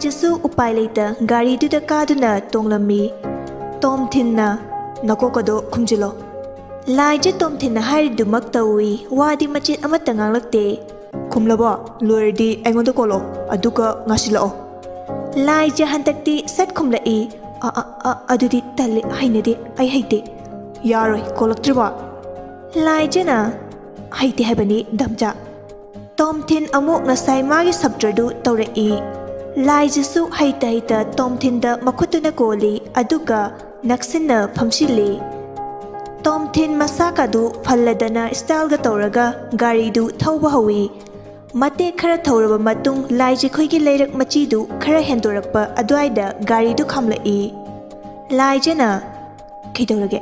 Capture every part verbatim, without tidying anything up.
ꯂꯥꯏꯖꯁꯨ ꯎꯄꯥꯏ ꯂꯩꯇ ꯒꯥꯔꯤꯗꯨꯗ ꯀꯥꯗꯨꯅ ꯇꯣꯡꯂꯝꯃꯤ꯫ ꯇꯣꯝꯊꯤꯟꯅ, "ꯅꯀꯣꯛ ꯑꯗꯣ ꯈꯨꯝꯖꯤꯜꯂꯣ꯫" ꯂꯥꯏꯖ ꯇꯣꯝꯊꯤꯟꯅ ꯍꯥꯏꯔꯤꯗꯨꯃꯛ ꯇꯧꯏ, ꯋꯥꯗꯤ ꯃꯆꯦꯠ ꯑꯃꯠꯇ ꯉꯥꯡꯂꯛꯇꯦ꯫ "ꯈꯨꯝꯂꯕꯣ? ꯂꯣꯏꯔꯗꯤ ꯑꯩꯉꯣꯟꯗ ꯀꯣꯜꯂꯣ, ꯑꯗꯨꯒ ꯉꯥꯁꯤꯜꯂꯛꯑꯣ꯫" ꯂꯥꯏꯖ ꯍꯟꯗꯛꯇꯤ ꯁꯠ ꯈꯨꯝꯂꯛꯏ꯫ "ꯑ, ꯑ, ꯑ, ꯑꯗꯨꯗꯤ ꯇꯜꯂꯤ, ꯍꯩꯅꯗꯦ, ꯑꯩ ꯍꯩꯇꯦ꯫" "ꯌꯥꯔꯣꯏ, ꯀꯣꯜꯂꯛꯇ꯭ꯔꯤꯕꯣ?" ꯂꯥꯏꯖꯅ, "ꯍꯩꯇꯦ ꯍꯥꯏꯕꯅꯤ, ꯗꯝꯆꯥ꯫" ꯇꯣꯝꯊꯤꯟ ꯑꯃꯨꯛ ꯉꯁꯥꯏ ꯃꯥꯒꯤ ꯁꯞꯇ꯭ꯔꯗꯨ ꯇꯧꯔꯛꯏ꯫ ꯂꯥꯏꯖꯁꯨ ꯍꯩꯇ ꯍꯩꯇ ꯇꯣꯝꯊꯤꯟꯗ ꯃꯈꯨꯠꯇꯨꯅ ꯀꯣꯜꯂꯤ, ꯑꯗꯨꯒ ꯅꯛꯁꯤꯟꯅ ꯐꯝꯁꯤꯜꯂꯤ꯫ ꯇꯣꯝꯊꯤꯟ ꯃꯁꯥꯀꯥꯗꯨ ꯐꯜꯂꯗꯅ ꯁ꯭ꯇꯥꯏꯜꯒ ꯇꯧꯔꯒ ꯒꯥꯔꯤꯗꯨ ꯊꯧꯕ ꯍꯧꯏ꯫ ꯃꯇꯦꯛ ꯈꯔ ꯊꯧꯔꯕ ꯃꯇꯨꯡ ꯂꯥꯏꯖꯈꯣꯏꯒꯤ ꯂꯩꯔꯛ ꯃꯆꯤꯗꯨ ꯈꯔ ꯍꯦꯟꯗꯣꯔꯛꯄ ꯑꯗꯨꯋꯥꯏꯗ ꯒꯥꯔꯤꯗꯨ ꯈꯥꯝꯂꯛꯏ꯫ ꯂꯥꯏꯖꯅ, "ꯀꯩꯗꯧꯔꯒꯦ?"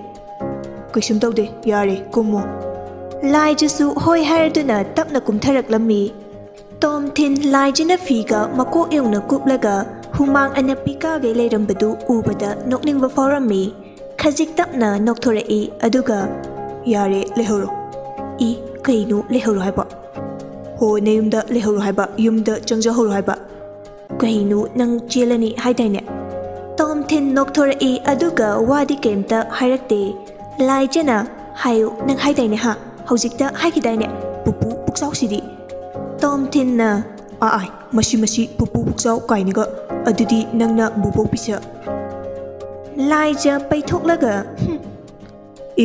"ꯀꯩꯁꯨꯝ ꯇꯧꯗꯦ, ꯌꯥꯔꯦ, ꯀꯨꯝꯃꯣ꯫" ꯂꯥꯏꯖꯁꯨ ꯍꯣꯏ ꯍꯥꯏꯔꯗꯨꯅ ꯇꯞꯅ ꯀꯨꯝꯊꯔꯛꯂꯝꯃꯤ꯫ ꯇꯣꯝꯊꯤꯟ ꯂꯥꯏꯖꯅ ꯐꯤꯒ ꯃꯀꯣꯛ ꯌꯧꯅ ꯀꯨꯞꯂꯒ ꯍꯨꯃꯥꯡ ꯑꯅꯞꯄꯤ ꯀꯥꯒꯩ ꯂꯩꯔꯝꯕꯗꯨ ꯎꯕꯗ ꯅꯣꯛꯅꯤꯡꯕ ꯐꯥꯎꯔꯝꯃꯤ꯫ ꯈꯖꯤꯛ ꯇꯞꯅ ꯅꯣꯛꯊꯣꯔꯛꯏ, ꯑꯗꯨꯒ, "ꯌꯥꯔꯦ, ꯂꯩꯍꯧꯔꯣ꯫" "ꯏ, ꯀꯩꯅꯣ ꯂꯩꯍꯧꯔꯣ ꯍꯥꯏꯕꯣ?" "ꯍꯣ, ꯅꯌꯨꯝꯗ ꯂꯩꯍꯧꯔꯣ ꯍꯥꯏꯕ, ꯌꯨꯝꯗ ꯆꯪꯖꯍꯧꯔꯣ ꯍꯥꯏꯕ꯫" "ꯀꯩꯅꯣ, ꯅꯪ ꯆꯦꯜꯂꯅꯤ ꯍꯥꯏꯗꯥꯏꯅꯦ?" ꯇꯣꯝꯊꯤꯟ ꯅꯣꯛꯊꯣꯔꯛꯏ, ꯑꯗꯨꯒ ꯋꯥꯗꯤ ꯀꯩꯝꯇ ꯍꯥꯏꯔꯛꯇꯦ꯫ ꯂꯥꯏꯖꯅ, "ꯍꯥꯏꯌꯨ, ꯅꯪ ꯍꯥꯏꯗꯥꯏꯅꯦ ꯍꯥ? ꯍꯧꯖꯤꯛꯇ ꯍꯥꯏꯈꯤꯗꯥꯏꯅꯦ? ꯄꯨꯄꯨ ꯄꯨꯛꯆꯥꯎꯁꯤꯗꯤ꯫" ꯇꯣꯝꯊꯤꯟꯅ, "ꯑꯥ, ꯑꯥꯏ, ꯃꯁꯤ, ꯃꯁꯤ ꯄꯨꯄꯨ ꯄꯨꯛꯆꯥꯎ ꯀꯥꯏꯅꯒ, ꯑꯗꯨꯗꯤ ꯅꯪꯅ ꯕꯨꯕꯣꯛ ꯄꯤꯁꯛ꯫" ꯂꯥꯏꯖ ꯄꯩꯊꯣꯛꯂꯒ, "ꯍꯨꯝ,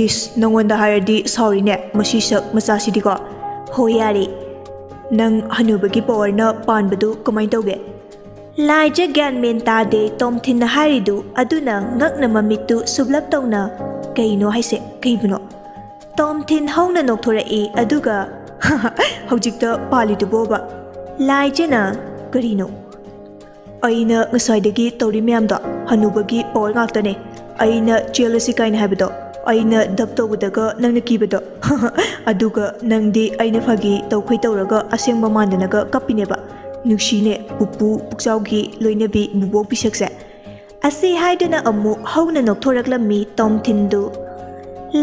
ꯏꯁ, ꯅꯉꯣꯟꯗ ꯍꯥꯏꯔꯗꯤ ꯁꯥꯎꯔꯤꯅꯦ, ꯃꯁꯤ ꯁꯛ ꯃꯆꯥꯁꯤꯗꯤꯀꯣ꯫" "ꯍꯣ, ꯌꯥꯔꯦ꯫ ꯅꯪ ꯍꯅꯨꯕꯒꯤ ꯄꯋꯥꯔꯅ ꯄꯥꯟꯕꯗꯨ ꯀꯃꯥꯏꯅ ꯇꯧꯒꯦ?" ꯂꯥꯏꯖ ꯒ꯭ꯌꯥꯟ ꯃꯦꯟ ꯇꯥꯗꯦ ꯇꯣꯝꯊꯤꯟꯅ ꯍꯥꯏꯔꯤꯗꯨ, ꯑꯗꯨꯅ ꯉꯛꯅ ꯃꯃꯤꯠꯇꯨ ꯁꯨꯞꯂꯞ ꯇꯧꯅ, "ꯀꯩꯅꯣ ꯍꯥꯏꯁꯦ? ꯀꯩꯕꯨꯅꯣ?" ꯇꯣꯝꯊꯤꯟ ꯍꯧꯅ ꯅꯣꯛꯊꯣꯔꯛꯏ, ꯑꯗꯨꯒ, "ꯍꯧꯖꯤꯛꯇ ꯄꯥꯜꯂꯤꯗꯨꯕꯣꯕ?" ꯂꯥꯏꯖꯅ, "ꯀꯔꯤꯅꯣ?" "ꯑꯩꯅ ꯉꯁꯥꯏꯗꯒꯤ ꯇꯧꯔꯤ ꯃꯌꯥꯝꯗꯣ ꯍꯅꯨꯕꯒꯤ ꯄꯋꯥꯔ ꯉꯥꯛꯇꯅꯦ꯫ ꯑꯩꯅ ꯆꯦꯜꯂꯁꯤ ꯀꯥꯏꯅ ꯍꯥꯏꯕꯗꯣ, ꯑꯩꯅ ꯗꯞ ꯇꯧꯕꯗꯒ ꯅꯪꯅ ꯀꯤꯕꯗꯣ, ꯑꯗꯨꯒ ꯅꯪꯗꯤ ꯑꯩꯅ ꯐꯥꯒꯤ ꯇꯧꯈꯩ ꯇꯧꯔꯒ ꯑꯁꯦꯡꯕ ꯃꯥꯟꯗꯅꯒ ꯀꯞꯄꯤꯅꯦꯕ꯫ ꯅꯨꯡꯁꯤꯅꯦ, ꯄꯨꯄꯨ ꯄꯨꯛꯆꯥꯎꯒꯤ ꯂꯣꯏꯅꯕꯤ ꯕꯨꯕꯣꯛ ꯄꯤꯁꯛꯁꯦ꯫" ꯑꯁꯤ ꯍꯥꯏꯗꯨꯅ ꯑꯃꯨꯛ ꯍꯧꯅ ꯅꯣꯛꯊꯣꯔꯛꯂꯝꯃꯤ ꯇꯣꯝꯊꯤꯟꯗꯨ꯫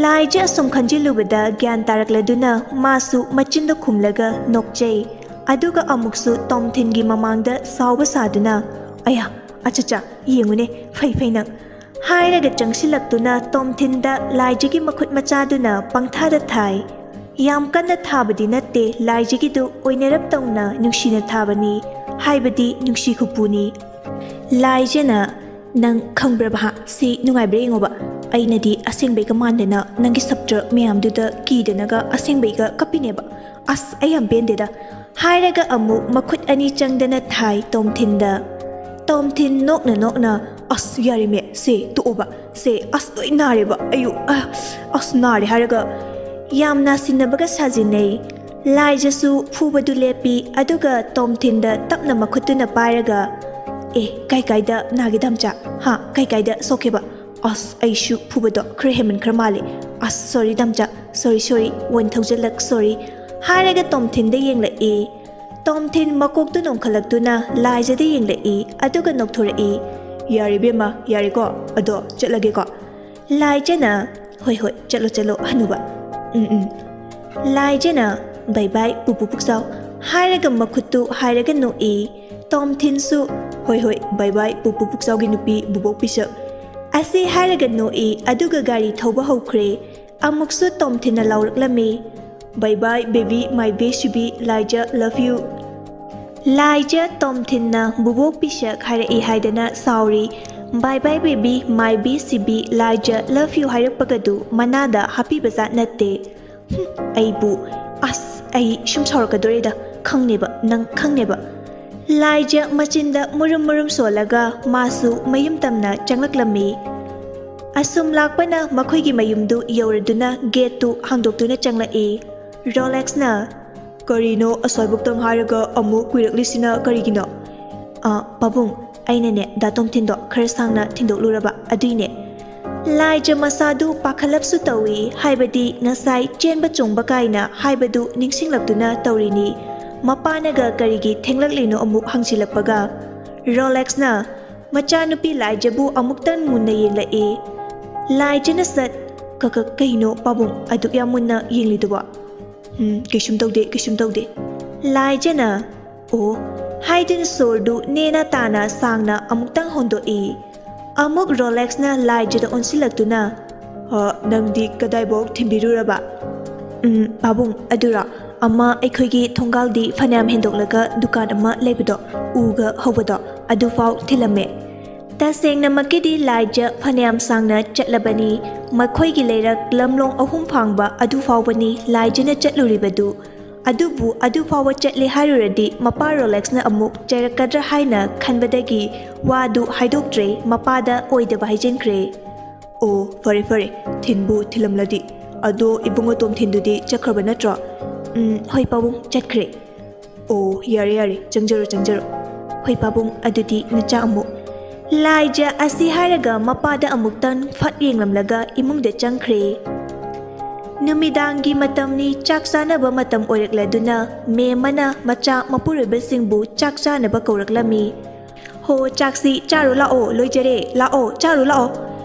ꯂꯥꯏꯖ ꯑꯁꯨꯝ ꯈꯟꯖꯤꯜꯂꯨꯕꯗ ꯒ꯭ꯌꯥꯟ ꯇꯥꯔꯛꯂꯗꯨꯅ ꯃꯥꯁꯨ ꯃꯆꯤꯟꯗ ꯈꯨꯝꯂꯒ ꯅꯣꯛꯆꯩ꯫ ꯑꯗꯨꯒ ꯑꯃꯨꯛꯁꯨ ꯇꯣꯝꯊꯤꯟꯒꯤ ꯃꯃꯥꯡꯗ ꯁꯥꯎꯕ ꯁꯥꯗꯨꯅ, "ꯑꯌꯥ, ꯑꯆꯥ, ꯆꯥ, ꯌꯦꯡꯉꯨꯅꯦ, ꯐꯩ ꯐꯩ ꯅꯪ," ꯍꯥꯏꯔꯒ ꯆꯪꯁꯤꯜꯂꯛꯇꯨꯅ ꯇꯣꯝꯊꯤꯟꯗ ꯂꯥꯏꯖꯒꯤ ꯃꯈꯨꯠ ꯃꯆꯥꯗꯨꯅ ꯄꯪꯊꯥꯗ ꯊꯥꯏ꯫ ꯌꯥꯝ ꯀꯟꯅ ꯊꯥꯕꯗꯤ ꯅꯠꯇꯦ, ꯂꯥꯏꯖꯒꯤꯗꯨ ꯑꯣꯏꯅꯔꯞ ꯇꯧꯅ ꯅꯨꯡꯁꯤꯅ ꯊꯥꯕꯅꯤ, ꯍꯥꯏꯕꯗꯤ ꯅꯨꯡꯁꯤ ꯈꯨꯄꯨꯅꯤ꯫ ꯂꯥꯏꯖꯅ, "ꯅꯪ ꯈꯪꯕ꯭ꯔꯕ ꯍꯥ? ꯁꯤ ꯅꯨꯡꯉꯥꯏꯕ꯭ꯔꯥ ꯌꯦꯡꯉꯣꯕ꯫ ꯑꯩꯅꯗꯤ ꯑꯁꯦꯡꯕꯩꯒ ꯃꯥꯟꯗꯅ ꯅꯪꯒꯤ ꯁꯞꯇ꯭ꯔ ꯃꯌꯥꯝꯗꯨꯗ ꯀꯤꯗꯅꯒ ꯑꯁꯦꯡꯕꯩꯒ ꯀꯞꯄꯤꯅꯦꯕ꯫ ꯑꯁ, ꯑꯩ ꯌꯥꯝ ꯄꯦꯟꯗꯦꯗ," ꯍꯥꯏꯔꯒ ꯑꯃꯨꯛ ꯃꯈꯨꯠ ꯑꯅꯤ ꯆꯪꯗꯅ ꯊꯥꯏ ꯇꯣꯝꯊꯤꯟꯗ꯫ ꯇꯣꯝꯊꯤꯟ ꯅꯣꯛꯅ ꯅꯣꯛꯅ, "ꯑꯁ, ꯌꯥꯔꯦꯃꯦ, ꯁꯦ ꯇꯣꯛꯑꯣꯕ, ꯁꯦ, ꯑꯁ, ꯂꯣꯏ ꯅꯥꯔꯦꯕ, ꯑꯌꯨ, ꯑ, ꯑꯁ, ꯅꯥꯔꯦ," ꯍꯥꯏꯔꯒ ꯌꯥꯝ ꯅꯥꯁꯤꯟꯅꯕꯒ ꯁꯥꯖꯤꯟꯅꯩ꯫ ꯂꯥꯏꯖꯁꯨ ꯐꯨꯕꯗꯨ ꯂꯦꯞꯄꯤ, ꯑꯗꯨꯒ ꯇꯣꯝꯊꯤꯟꯗ ꯇꯞꯅ ꯃꯈꯨꯠꯇꯨꯅ ꯄꯥꯏꯔꯒ, "ꯑꯦ, ꯀꯥꯏ ꯀꯥꯏꯗ ꯅꯥꯒꯦ ꯗꯥꯝꯆꯥ? ꯍꯥ, ꯀꯥꯏ ꯀꯥꯏꯗ ꯁꯣꯛꯀꯦꯕ? ꯑꯁ, ꯑꯩꯁꯨ ꯐꯨꯕꯗꯣ ꯈꯔ ꯍꯦꯟꯃꯟꯈ꯭ꯔ ꯃꯥꯜꯂꯦ꯫ ꯑꯁ, ꯁꯣꯔꯤ ꯗꯥꯝꯆꯥ, ꯁꯣꯔꯤ, ꯁꯣꯔꯤ, ꯋꯥꯟ ꯊꯧꯖꯜꯂꯛ, ꯁꯣꯔꯤ," ꯍꯥꯏꯔꯒ ꯇꯣꯝꯊꯤꯟꯗ ꯌꯦꯡꯂꯛꯏ꯫ ꯇꯣꯝꯊꯤꯟ ꯃꯀꯣꯛꯇꯨ ꯅꯣꯝꯈꯠꯂꯛꯇꯨꯅ ꯂꯥꯏꯖꯗ ꯌꯦꯡꯂꯛꯏ, ꯑꯗꯨꯒ ꯅꯣꯛꯊꯣꯔꯛꯏ꯫ "ꯌꯥꯔꯦ ꯏꯕꯦꯝꯃ, ꯌꯥꯔꯦꯀꯣ? ꯑꯗꯣ ꯆꯠꯂꯒꯦꯀꯣ?" ꯂꯥꯏꯖꯅ, "ꯍꯣꯏ, ꯍꯣꯏ, ꯆꯠꯂꯣ, ꯆꯠꯂꯣ, ꯍꯅꯨꯕ꯫ ꯎꯝ, ꯎꯝ꯫" ꯂꯥꯏꯖꯅ, "ꯕꯥꯏ ꯕꯥꯏ, ꯄꯨꯄꯨ ꯄꯨꯛꯆꯥꯎ," ꯍꯥꯏꯔꯒ ꯃꯈꯨꯠꯇꯨ ꯍꯥꯏꯔꯒ ꯅꯣꯛꯏ꯫ ꯇꯣꯝꯊꯤꯟꯁꯨ, "ꯍꯣꯏ, ꯍꯣꯏ, ꯕꯥꯏ ꯕꯥꯏ, ꯄꯨꯄꯨ ꯄꯨꯛꯆꯥꯎꯒꯤ ꯅꯨꯄꯤ, ꯕꯨꯕꯣꯛ ꯄꯤꯁꯛ," ꯑꯁꯤ ꯍꯥꯏꯔꯒ ꯅꯣꯛꯏ, ꯑꯗꯨꯒ ꯒꯥꯔꯤ ꯊꯧꯕ ꯍꯧꯈ꯭ꯔꯦ꯫ ꯑꯃꯨꯛꯁꯨ ꯇꯣꯝꯊꯤꯟꯅ ꯂꯥꯎꯔꯛꯂꯝꯃꯤ, "ꯕꯥꯏ ꯕꯥꯏ, ꯕꯦꯕꯤ, ꯃꯥꯏ ꯕꯦꯁꯤꯕꯤ, ꯂꯥꯏꯖ, ꯂꯚ ꯌꯨ꯫" ꯂꯥꯏꯖ ꯇꯣꯝꯊꯤꯟꯅ ꯕꯨꯕꯣꯛ ꯄꯤꯁꯛ ꯍꯥꯏꯔꯛꯏ ꯍꯥꯏꯗꯅ ꯁꯥꯎꯔꯤ꯫ "ꯕꯥꯏ ꯕꯥꯏ ꯕꯦꯕꯤ, ꯃꯥꯏ ꯕꯦꯁꯤꯕꯤ, ꯂꯥꯏꯖ, ꯂꯚ ꯌꯨ" ꯍꯥꯏꯔꯛꯄꯒꯗꯨ ꯃꯅꯥꯗ ꯍꯥꯞꯄꯤꯕꯖꯥꯠ ꯅꯠꯇꯦ꯫ ꯍꯨꯝ, ꯑꯩꯕꯨ, ꯑꯁ, ꯑꯩ ꯁꯨꯝ ꯁꯥꯎꯔꯛꯀꯗꯣꯔꯦꯗ, ꯈꯪꯅꯦꯕ, ꯅꯪ ꯈꯪꯅꯦꯕ꯫ ꯂꯥꯏꯖ ꯃꯆꯤꯟꯗ ꯃꯨꯔꯨꯝ ꯃꯨꯔꯨꯝ ꯁꯣꯜꯂꯒ ꯃꯥꯁꯨ ꯃꯌꯨꯝ ꯇꯝꯅ ꯆꯪꯂꯛꯂꯝꯃꯤ꯫ ꯑꯁꯨꯝ ꯂꯥꯛꯄꯅ ꯃꯈꯣꯏꯒꯤ ꯃꯌꯨꯝꯗꯨ ꯌꯧꯔꯗꯨꯅ ꯒꯦꯠꯇꯨ ꯍꯥꯡꯗꯣꯛꯇꯨꯅ ꯆꯪꯂꯛꯏ꯫ ꯔꯣꯂꯦꯛꯁꯅ, "ꯀꯔꯤꯅꯣ ꯑꯁ꯭ꯋꯥꯏꯕꯨꯛꯇꯪ ꯍꯥꯏꯔꯒ ꯑꯃꯨꯛ ꯀꯨꯏꯔꯛꯂꯤꯁꯤꯅ ꯀꯔꯤꯒꯤꯅꯣ?" "ꯑ, ꯄꯥꯕꯨꯡ, ꯑꯩꯅꯅꯦ ꯗꯥ ꯇꯣꯝꯊꯤꯟꯗꯣ ꯈꯔ ꯁꯥꯡꯅ ꯊꯤꯟꯗꯣꯛꯂꯨꯔꯕ ꯑꯗꯨꯏꯅꯦ꯫" ꯂꯥꯏꯖ ꯃꯁꯥꯗꯨ ꯄꯥꯈꯠꯂꯞꯁꯨ ꯇꯧꯏ, ꯍꯥꯏꯕꯗꯤ ꯉꯁꯥꯏ ꯆꯦꯟꯕ ꯆꯣꯡꯕ ꯀꯥꯏꯅ ꯍꯥꯏꯕꯗꯨ ꯅꯤꯡꯁꯤꯡꯂꯛꯇꯨꯅ ꯇꯧꯔꯤꯅꯤ꯫ ꯃꯄꯥꯅꯒ ꯀꯔꯤꯒꯤ ꯊꯦꯡꯂꯛꯂꯤꯅꯣ ꯑꯃꯨꯛ ꯍꯪꯖꯤꯜꯂꯛꯄꯒ꯫ ꯔꯣꯂꯦꯛꯁꯅ ꯃꯆꯥꯅꯨꯄꯤ ꯂꯥꯏꯖꯕꯨ ꯑꯃꯨꯛꯇꯪ ꯃꯨꯟꯅ ꯌꯦꯡꯂꯛꯏ꯫ ꯂꯥꯏꯖꯅ ꯁꯠ, "ꯀ-, ꯀ-, ꯀꯩꯅꯣ ꯄꯥꯕꯨꯡ ꯑꯗꯨꯛ ꯌꯥꯝ ꯃꯨꯟꯅ ꯌꯦꯡꯂꯤꯗꯨꯕꯣ?" "ꯎꯝ, ꯀꯩꯁꯨꯝ ꯇꯧꯗꯦ, ꯀꯩꯁꯨꯝ ꯇꯧꯗꯦ꯫" ꯂꯥꯏꯖꯅ, "ꯑꯣ, ꯍꯥꯏꯗꯨꯅ ꯁꯣꯔꯗꯨ ꯅꯦꯅ ꯇꯥꯅ ꯁꯥꯡꯅ ꯑꯃꯨꯛꯇꯪ ꯍꯣꯟꯗꯣꯛꯏ꯫ ꯑꯃꯨꯛ ꯔꯣꯂꯦꯛꯁꯅ ꯂꯥꯏꯖꯗ ꯑꯣꯟꯁꯤꯜꯂꯛꯇꯨꯅ, "ꯍ, ꯅꯪꯗꯤ ꯀꯗꯥꯏꯐꯥꯎ ꯊꯤꯟꯕꯤꯔꯨꯔꯕ?" "ꯎꯝ, ꯄꯥꯕꯨꯡ, ꯑꯗꯨꯔꯣ? ꯑꯃ ꯑꯩꯈꯣꯏꯒꯤ ꯊꯣꯡꯒꯥꯜꯗꯤ ꯐꯅꯌꯥꯝ ꯍꯦꯟꯗꯣꯛꯂꯒ ꯗꯨꯀꯥꯟ ꯑꯃ ꯂꯩꯕꯗꯣ, ꯎꯒ ꯍꯧꯕꯗꯣ, ꯑꯗꯨꯐꯥꯎ ꯊꯤꯜꯂꯝꯃꯦ꯫" ꯇꯁꯦꯡꯅꯃꯛꯀꯤꯗꯤ ꯂꯥꯏꯖ ꯐꯅꯌꯥꯝ ꯁꯥꯡꯅ ꯆꯠꯂꯕꯅꯤ꯫ ꯃꯈꯣꯏꯒꯤ ꯂꯩꯔꯛ ꯂꯝꯂꯣꯡ ꯑꯍꯨꯝ ꯐꯥꯡꯕ ꯑꯗꯨ ꯐꯥꯎꯕꯅꯤ ꯂꯥꯏꯖꯅ ꯆꯠꯂꯨꯔꯤꯕꯗꯨ꯫ ꯑꯗꯨꯕꯨ ꯑꯗꯨ ꯐꯥꯎꯕ ꯆꯠꯂꯦ ꯍꯥꯏꯔꯨꯔꯗꯤ ꯃꯄꯥ ꯔꯣꯂꯦꯛꯁꯅ ꯑꯃꯨꯛ ꯆꯩꯔꯛꯀꯗ꯭ꯔꯥ ꯍꯥꯏꯅ ꯈꯟꯕꯗꯒꯤ ꯋꯥꯗꯨ ꯍꯥꯏꯗꯣꯛꯇ꯭ꯔꯦ, ꯃꯄꯥꯗ ꯑꯣꯏꯗꯕ ꯍꯥꯏꯖꯤꯟꯈ꯭ꯔꯦ꯫ "ꯑꯣ, ꯐꯔꯦ ꯐꯔꯦ, ꯊꯤꯟꯕꯨ ꯊꯤꯜꯂꯝꯂꯗꯤ꯫ ꯑꯗꯣ ꯏꯕꯨꯡꯉꯣ ꯇꯣꯝꯊꯤꯟꯗꯨꯗꯤ ꯆꯠꯈ꯭ꯔꯕ ꯅꯠꯇ꯭ꯔꯣ?" "ꯎꯝ, ꯍꯣꯏ ꯄꯥꯕꯨꯡ, ꯆꯠꯈ꯭ꯔꯦ꯫" "ꯑꯣ, ꯌꯥꯔꯦ ꯌꯥꯔꯦ, ꯆꯪꯖꯔꯣ ꯆꯪꯖꯔꯣ꯫" "ꯍꯣꯏ ꯄꯥꯕꯨꯡ, ꯑꯗꯨꯗꯤ ꯅꯆꯥ ꯑꯃꯨꯛ꯫" ꯂꯥꯏꯖ ꯑꯁꯤ ꯍꯥꯏꯔꯒ ꯃꯄꯥꯗ ꯑꯃꯨꯛꯇꯪ ꯐꯠ ꯌꯦꯡꯂꯝꯂꯒ ꯏꯃꯨꯡꯗ ꯆꯪꯈ꯭ꯔꯦ꯫ ꯅꯨꯃꯤꯗꯥꯡꯒꯤ ꯃꯇꯝꯅꯤ, ꯆꯥꯛ ꯆꯥꯅꯕ ꯃꯇꯝ ꯑꯣꯏꯔꯛꯂꯗꯨꯅ ꯃꯦꯝꯃꯅ ꯃꯆꯥ ꯃꯄꯨꯔꯣꯏꯕꯁꯤꯡꯕꯨ ꯆꯥꯛ ꯆꯥꯅꯕ ꯀꯧꯔꯛꯂꯝꯃꯤ꯫ "ꯍꯣ, ꯆꯥꯛꯁꯤ ꯆꯥꯔꯨ ꯂꯥꯛꯑꯣ, ꯂꯣꯏꯖꯔꯦ, ꯂꯥꯛꯑꯣ, ꯆꯥꯔꯨ ꯂꯥꯛꯑꯣ꯫"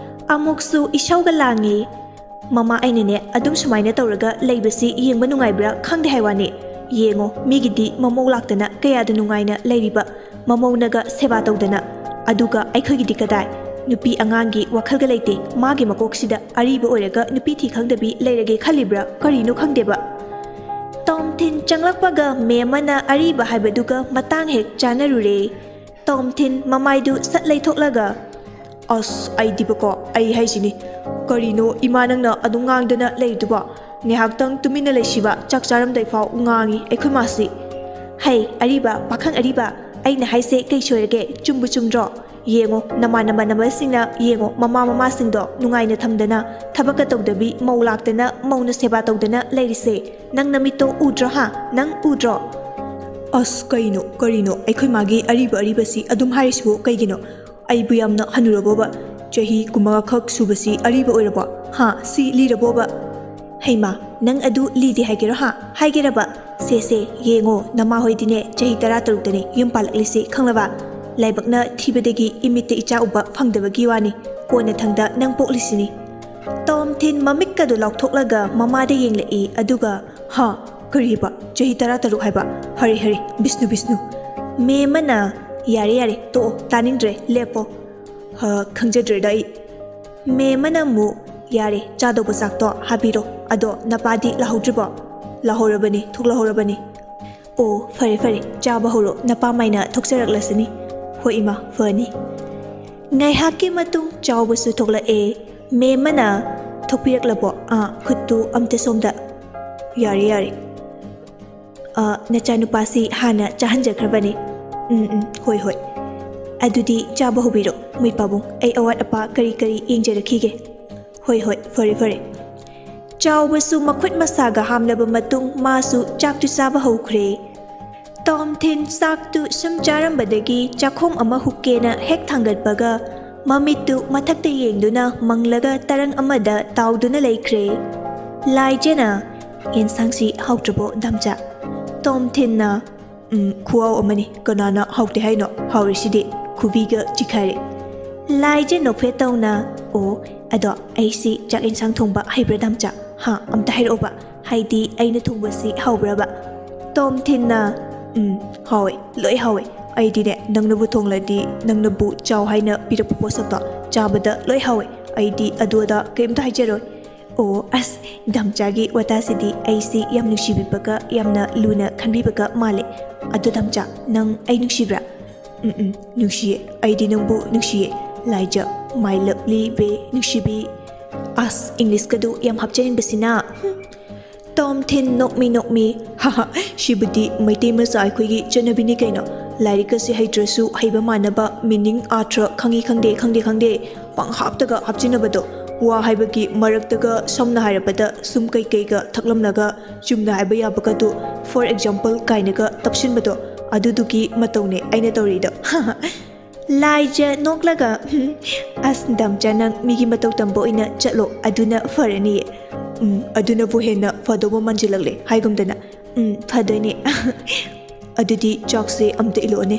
ꯑꯃꯨꯛꯁꯨ ꯏꯁꯧꯒ ꯂꯥꯡꯉꯤ꯫ "ꯃꯃꯥ, ꯑꯩꯅꯅꯦ ꯑꯗꯨꯝ ꯁꯨꯃꯥꯏꯅ ꯇꯧꯔꯒ ꯂꯩꯕꯁꯤ ꯌꯦꯡꯕ ꯅꯨꯡꯉꯥꯏꯕ꯭ꯔꯥ ꯈꯪꯗꯦ ꯍꯥꯏ ꯋꯥꯅꯤ꯫ ꯌꯦꯡꯉꯣ, ꯃꯤꯒꯤꯗꯤ ꯃꯃꯧ ꯂꯥꯛꯇꯅ ꯀꯌꯥꯗ ꯅꯨꯡꯉꯥꯏꯅ ꯂꯩꯔꯤꯕ, ꯃꯃꯧꯅꯒ ꯁꯦꯕꯥ ꯇꯧꯗꯅ꯫ ꯑꯗꯨꯒ ꯑꯩꯈꯣꯏꯒꯤꯗꯤ ꯀꯗꯥꯏ? ꯅꯨꯄꯤ ꯑꯉꯥꯡꯒꯤ ꯋꯥꯈꯜꯒ ꯂꯩꯇꯦ꯫ ꯃꯥꯒꯤ ꯃꯀꯣꯛꯁꯤꯗ ꯑꯔꯤꯕ ꯑꯣꯏꯔꯒ ꯅꯨꯄꯤ ꯊꯤ ꯈꯪꯗꯕꯤ ꯂꯩꯔꯒꯦ ꯈꯜꯂꯤꯕ꯭ꯔꯥ? ꯀꯔꯤꯅꯣ ꯈꯪꯗꯦꯕ꯫" ꯇꯣꯝꯊꯤꯟ ꯆꯪꯂꯛꯄꯒ ꯃꯦꯝꯃꯅ ꯑꯔꯤꯕ ꯍꯥꯏꯕꯗꯨꯒ ꯃꯇꯥꯡ ꯍꯦꯛ ꯆꯥꯅꯔꯨꯔꯦ꯫ ꯇꯣꯝꯊꯤꯟ ꯃꯃꯥꯏꯗꯨ ꯁꯠ ꯂꯩꯊꯣꯛꯂꯒ, "ꯑꯁ, ꯑꯩꯗꯤꯕꯀꯣ, ꯑꯩ ꯍꯥꯏꯁꯤꯅꯤ, ꯀꯔꯤꯅꯣ ꯏꯃꯥ ꯅꯪꯅ ꯑꯗꯨꯝ ꯉꯥꯡꯗꯅ ꯂꯩꯔꯤꯗꯨꯕꯣ? ꯉꯥꯏꯍꯥꯛꯇꯪ ꯇꯨꯃꯤꯟꯅ ꯂꯩꯁꯤꯕ, ꯆꯥꯛ ꯆꯥꯔꯝꯗꯥꯏ ꯐꯥꯎ ꯉꯥꯡꯉꯤ ꯑꯩꯈꯣꯏ ꯃꯥꯁꯤ꯫" "ꯍꯩ, ꯑꯔꯤꯕ, ꯄꯥꯈꯪ ꯑꯔꯤꯕ, ꯑꯩꯅ ꯍꯥꯏꯁꯦ ꯀꯩ ꯁꯣꯏꯔꯒꯦ? ꯆꯨꯝꯕꯨ ꯆꯨꯝꯗ꯭ꯔꯣ? ꯌꯦꯡꯉꯣ, ꯅꯃꯥꯟꯅꯕ ꯅꯃꯥꯟꯅꯕꯁꯤꯡꯅ ꯌꯦꯡꯉꯣ, ꯃꯃꯥ ꯃꯃꯥꯁꯤꯡꯗꯣ ꯅꯨꯡꯉꯥꯏꯅ ꯊꯝꯗꯅ, ꯊꯕꯛꯀ ꯇꯧꯗꯕꯤ, ꯃꯧ ꯂꯥꯛꯇꯅ, ꯃꯧꯅ ꯁꯦꯕꯥ ꯇꯧꯗꯅ ꯂꯩꯔꯤꯁꯦ꯫ ꯅꯪ ꯅꯃꯤꯠꯇꯣ ꯎꯗ꯭ꯔꯣ ꯍꯥ? ꯅꯪ ꯎꯗ꯭ꯔꯣ?" "ꯑꯁ, ꯀꯩꯅꯣ, ꯀꯔꯤꯅꯣ? ꯑꯩꯈꯣꯏ ꯃꯥꯒꯤ ꯑꯔꯤꯕ ꯑꯔꯤꯕꯁꯤ ꯑꯗꯨꯝ ꯍꯥꯏꯔꯤꯁꯤꯕꯨ ꯀꯩꯒꯤꯅꯣ? ꯑꯩꯕꯨ ꯌꯥꯝꯅ ꯍꯟꯅꯨꯔꯕꯣꯕ? ꯆꯍꯤ ꯀꯨꯟꯃꯉꯥ ꯈꯛ ꯁꯨꯕꯁꯤ ꯑꯔꯤꯕ ꯑꯣꯏꯔꯕꯣ? ꯍꯥ? ꯁꯤ ꯂꯤꯔꯕꯣꯕ?" "ꯍꯩꯃꯥ, ꯅꯪ ꯑꯗꯨ ꯂꯤꯗꯦ ꯍꯥꯏꯒꯦꯔꯣ ꯍꯥ? ꯍꯥꯏꯒꯦꯔꯕ? ꯁꯦ ꯁꯦ, ꯌꯦꯡꯉꯣ, ꯅꯃꯥ ꯍꯣꯏꯗꯤꯅꯦ ꯆꯍꯤ ꯇꯔꯥ ꯇꯔꯨꯛꯇꯅꯦ ꯌꯨꯝ ꯄꯥꯜꯂꯛꯂꯤꯁꯤ, ꯈꯪꯂꯕ? ꯂꯥꯏꯕꯛꯅ ꯊꯤꯕꯗꯒꯤ ꯏꯃꯤꯠꯇ ꯏꯆꯥ ꯎꯕ ꯐꯪꯗꯕꯒꯤ ꯋꯥꯅꯤ꯫ ꯀꯣꯟꯅꯊꯪꯗ ꯅꯪ ꯄꯣꯛꯂꯤꯁꯤꯅꯤ꯫" ꯇꯣꯝꯊꯤꯟ ꯃꯃꯤꯠꯀꯗꯨ ꯂꯥꯎꯊꯣꯛꯂꯒ ꯃꯃꯥꯗ ꯌꯦꯡꯂꯛꯏ, ꯑꯗꯨꯒ, "ꯍꯥ? ꯀꯔꯤꯕ? ꯆꯍꯤ ꯇꯔꯥ ꯇꯔꯨꯛ ꯍꯥꯏꯕ? ꯍꯔꯦ, ꯍꯔꯦ, ꯕꯤꯁꯅꯨ, ꯕꯤꯁꯅꯨ꯫ ꯃꯦꯝ ꯑꯃꯅ, "ꯌꯥꯔꯦ, ꯌꯥꯔꯦ, ꯇꯣꯛꯑꯣ, ꯇꯥꯅꯤꯡꯗ꯭ꯔꯦ, ꯂꯦꯞꯄꯣ"꯫ "ꯍ, ꯈꯪꯖꯗ꯭ꯔꯦꯗ ꯑꯩ"꯫ ꯃꯦꯝ ꯑꯃꯅ ꯑꯃꯨꯛ, "ꯌꯥꯔꯦ, ꯆꯥꯗꯧꯕ ꯆꯥꯛꯇꯣ ꯍꯥꯞꯄꯤꯔꯣ, ꯑꯗꯣ ꯅꯄꯥꯗꯤ ꯂꯥꯛꯍꯧꯗ꯭ꯔꯤꯕꯣ?" "ꯂꯥꯛꯍꯧꯔꯕꯅꯤ, ꯊꯣꯛꯂꯛꯍꯧꯔꯕꯅꯤ"꯫ "ꯑꯣ, ꯐꯔꯦ, ꯐꯔꯦ, ꯆꯥꯕ ꯍꯧꯔꯣ, ꯅꯄꯥ ꯃꯥꯏꯅ ꯊꯣꯛꯆꯔꯛꯂꯁꯤꯅꯤ"꯫ "ꯍꯣꯏ ꯏꯃꯥ, ꯐꯅꯤ"꯫ ꯉꯥꯏꯍꯥꯛꯀꯤ ꯃꯇꯨꯡ ꯆꯥꯎꯕꯁꯨ ꯊꯣꯛꯂꯛꯑꯦ꯫ ꯃꯦꯝ ꯑꯃꯅ, "ꯊꯣꯛꯄꯤꯔꯛꯂꯕꯣ? ꯑꯥ, ꯈꯨꯠꯇꯨ ꯑꯝꯇ ꯁꯣꯝꯗ"꯫ "ꯌꯥꯔꯦ, ꯌꯥꯔꯦ"꯫ "ꯑ, ꯅꯆꯥꯅꯨꯄꯥꯁꯤ ꯍꯥꯟꯅ ꯆꯥꯍꯟꯖꯈ꯭ꯔꯕꯅꯤ"꯫ "ꯎꯝ, ꯎꯝ, ꯍꯣꯏ, ꯍꯣꯏ"꯫ "ꯑꯗꯨꯗꯤ ꯆꯥꯕ ꯍꯧꯕꯤꯔꯣ, ꯃꯣꯏ ꯄꯥꯕꯨꯡ, ꯑꯩ ꯑꯋꯥꯠ ꯑꯄꯥ ꯀꯔꯤ ꯀꯔꯤ ꯌꯦꯡꯖꯔꯛꯈꯤꯒꯦ"꯫ "ꯍꯣꯏ, ꯍꯣꯏ, ꯐꯔꯦ, ꯐꯔꯦ"꯫ ꯆꯥꯎꯕꯁꯨ ꯃꯈꯨꯠ ꯃꯁꯥꯒ ꯍꯥꯝꯂꯕ ꯃꯇꯨꯡ ꯃꯥꯁꯨ ꯆꯥꯛꯇꯨ ꯆꯥꯕ ꯍꯧꯈ꯭ꯔꯦ꯫ ꯇꯣꯝꯊꯤꯟ ꯆꯥꯛꯇꯨ ꯁꯨꯝ ꯆꯥꯔꯝꯕꯗꯒꯤ ꯆꯥꯛꯈꯣꯝ ꯑꯃ ꯍꯨꯛꯀꯦꯅ ꯍꯦꯛ ꯊꯥꯡꯒꯠꯄꯒ ꯃꯃꯤꯠꯇꯨ ꯃꯊꯛꯇ ꯌꯦꯡꯗꯨꯅ ꯃꯪꯂꯒ ꯇꯔꯪ ꯑꯃꯗ ꯇꯥꯎꯗꯨꯅ ꯂꯩꯈ꯭ꯔꯦ꯫ ꯂꯥꯏꯖꯅ, "ꯌꯦꯟꯁꯥꯡꯁꯤ ꯍꯥꯎꯇ꯭ꯔꯕꯣ, ꯗꯥꯝꯆꯥ?" ꯇꯣꯝꯊꯤꯟꯅ, "ꯎꯝ, ꯈꯨꯍꯥꯎ ꯑꯃꯅꯤ꯫ ꯀꯅꯥꯅ ꯍꯥꯎꯇꯦ ꯍꯥꯏꯅꯣ? ꯍꯥꯎꯔꯤꯁꯤꯗꯤ꯫ ꯈꯨꯕꯤꯒ ꯆꯤꯛꯈꯥꯏꯔꯦ"꯫ ꯂꯥꯏꯖ ꯅꯣꯛꯐꯦꯠ ꯇꯧꯅ, "ꯑꯣ, ꯑꯗꯣ ꯑꯩꯁꯤ ꯆꯥꯛ ꯌꯦꯟꯁꯥꯡ ꯊꯣꯡꯕ ꯍꯩꯕ꯭ꯔꯥ, ꯗꯥꯝꯆꯥ? ꯍꯥ, ꯑꯝꯇ ꯍꯥꯏꯔꯛꯑꯣꯕ꯫ ꯍꯥꯏꯗꯤ ꯑꯩꯅ ꯊꯣꯡꯕꯁꯤ ꯍꯥꯎꯕ꯭ꯔꯕ?" ꯇꯣꯝꯊꯤꯟꯅ, "ꯎꯝ, ꯍꯥꯎꯋꯦ, ꯂꯣꯏ ꯍꯥꯎꯋꯦ꯫ ꯑꯩꯗꯤꯅꯦ, ꯅꯪꯅꯕꯨ ꯊꯣꯡꯂꯗꯤ, ꯅꯪꯅꯕꯨ ꯆꯥꯎ ꯍꯥꯏꯅ ꯄꯤꯔꯛꯄ ꯄꯣꯠꯁꯛꯇꯣ ꯆꯥꯕꯗ ꯂꯣꯏ ꯍꯥꯎꯋꯦ꯫ ꯑꯩꯗꯤ ꯑꯗꯨ ꯑꯗꯥ ꯀꯩꯝꯇ ꯍꯥꯏꯖꯔꯣꯏ"꯫ "ꯑꯣ, ꯑꯁ, ꯗꯥꯝꯆꯥꯒꯤ ꯋꯥꯇꯥꯁꯤꯗꯤ ꯑꯩꯁꯤ ꯌꯥꯝ ꯅꯨꯡꯁꯤꯕꯤꯕꯒ ꯌꯥꯝꯅ ꯂꯨꯅ ꯈꯟꯕꯤꯕꯒ ꯃꯥꯜꯂꯦ꯫ ꯑꯗꯣ ꯗꯥꯝꯆꯥ, ꯅꯪ ꯑꯩ ꯅꯨꯡꯁꯤꯕ꯭ꯔꯥ?" "ꯎꯝ, ꯎꯝ, ꯅꯨꯡꯁꯤꯌꯦ꯫ ꯑꯩꯗꯤ ꯅꯪꯕꯨ ꯅꯨꯡꯁꯤꯌꯦ, ꯂꯥꯏꯖ꯫ My lovely ꯕꯦ ꯅꯨꯡꯁꯤꯕꯤ"꯫ ꯑꯁ, ꯏꯪꯂꯤꯁꯀꯗꯨ ꯌꯥꯝ ꯍꯥꯞꯆꯅꯤꯡꯕꯁꯤꯅ꯫ ꯍꯨꯝ꯫ ꯇꯣꯝꯊꯤꯟ ꯅꯣꯛꯃꯤ ꯅꯣꯛꯃꯤ, "ꯍꯥꯍꯥ, ꯁꯤꯕꯨꯗꯤ ꯃꯩꯇꯩ ꯃꯆꯥ ꯑꯩꯈꯣꯏꯒꯤ ꯆꯠꯅꯕꯤꯅꯤ ꯀꯩꯅꯣ꯫ ꯂꯥꯏꯔꯤꯛꯀꯁꯦ ꯍꯩꯇ꯭ꯔꯁꯨ ꯍꯩꯕ ꯃꯥꯟꯅꯕ meaning, ꯑꯥꯔꯊ ꯈꯪꯉꯤ ꯈꯪꯗꯦ, ꯈꯪꯗꯦ ꯈꯪꯗꯦ, ꯄꯪꯍꯥꯞꯇꯒ ꯍꯥꯞꯆꯤꯟꯅꯕꯗꯣ꯫ ꯋꯥ ꯍꯥꯏꯕꯒꯤ ꯃꯔꯛꯇꯒ ꯁꯝꯅ ꯍꯥꯏꯔꯕꯗ ꯁꯨꯝ ꯀꯩꯀꯩꯒ ꯊꯛꯂꯝꯂꯒ ꯆꯨꯝꯅ ꯍꯥꯏꯕ ꯌꯥꯕꯒꯗꯣ, for example ꯀꯥꯏꯅꯒ ꯇꯞꯁꯤꯟꯕꯗꯣ, ꯑꯗꯨꯗꯨꯒꯤ ꯃꯇꯧꯅꯦ ꯑꯩꯅ ꯇꯧꯔꯤꯗꯣ"꯫ ꯂꯥꯏꯖ ꯅꯣꯛꯂꯒ, "ꯍꯨꯝ, ꯑꯁ, ꯗꯥꯝꯆꯥ, ꯅꯪ ꯃꯤꯒꯤ ꯃꯇꯧ ꯇꯝꯕ ꯑꯣꯏꯅ ꯆꯠꯂꯣ, ꯑꯗꯨꯅ ꯐꯔꯅꯤꯌꯦ"꯫ "ꯎꯝ, ꯑꯗꯨꯅꯕꯨ ꯍꯦꯟꯅ ꯐꯗꯧꯕ ꯃꯥꯟꯁꯤꯜꯂꯛꯂꯦ ꯍꯥꯏꯒꯨꯝꯗꯅ"꯫ "ꯎꯝ, ꯐꯗꯣꯏꯅꯦ"꯫ "ꯑꯗꯨꯗꯤ ꯆꯥꯛꯁꯦ ꯑꯝꯇ ꯏꯜꯂꯛꯑꯣꯅꯦ"꯫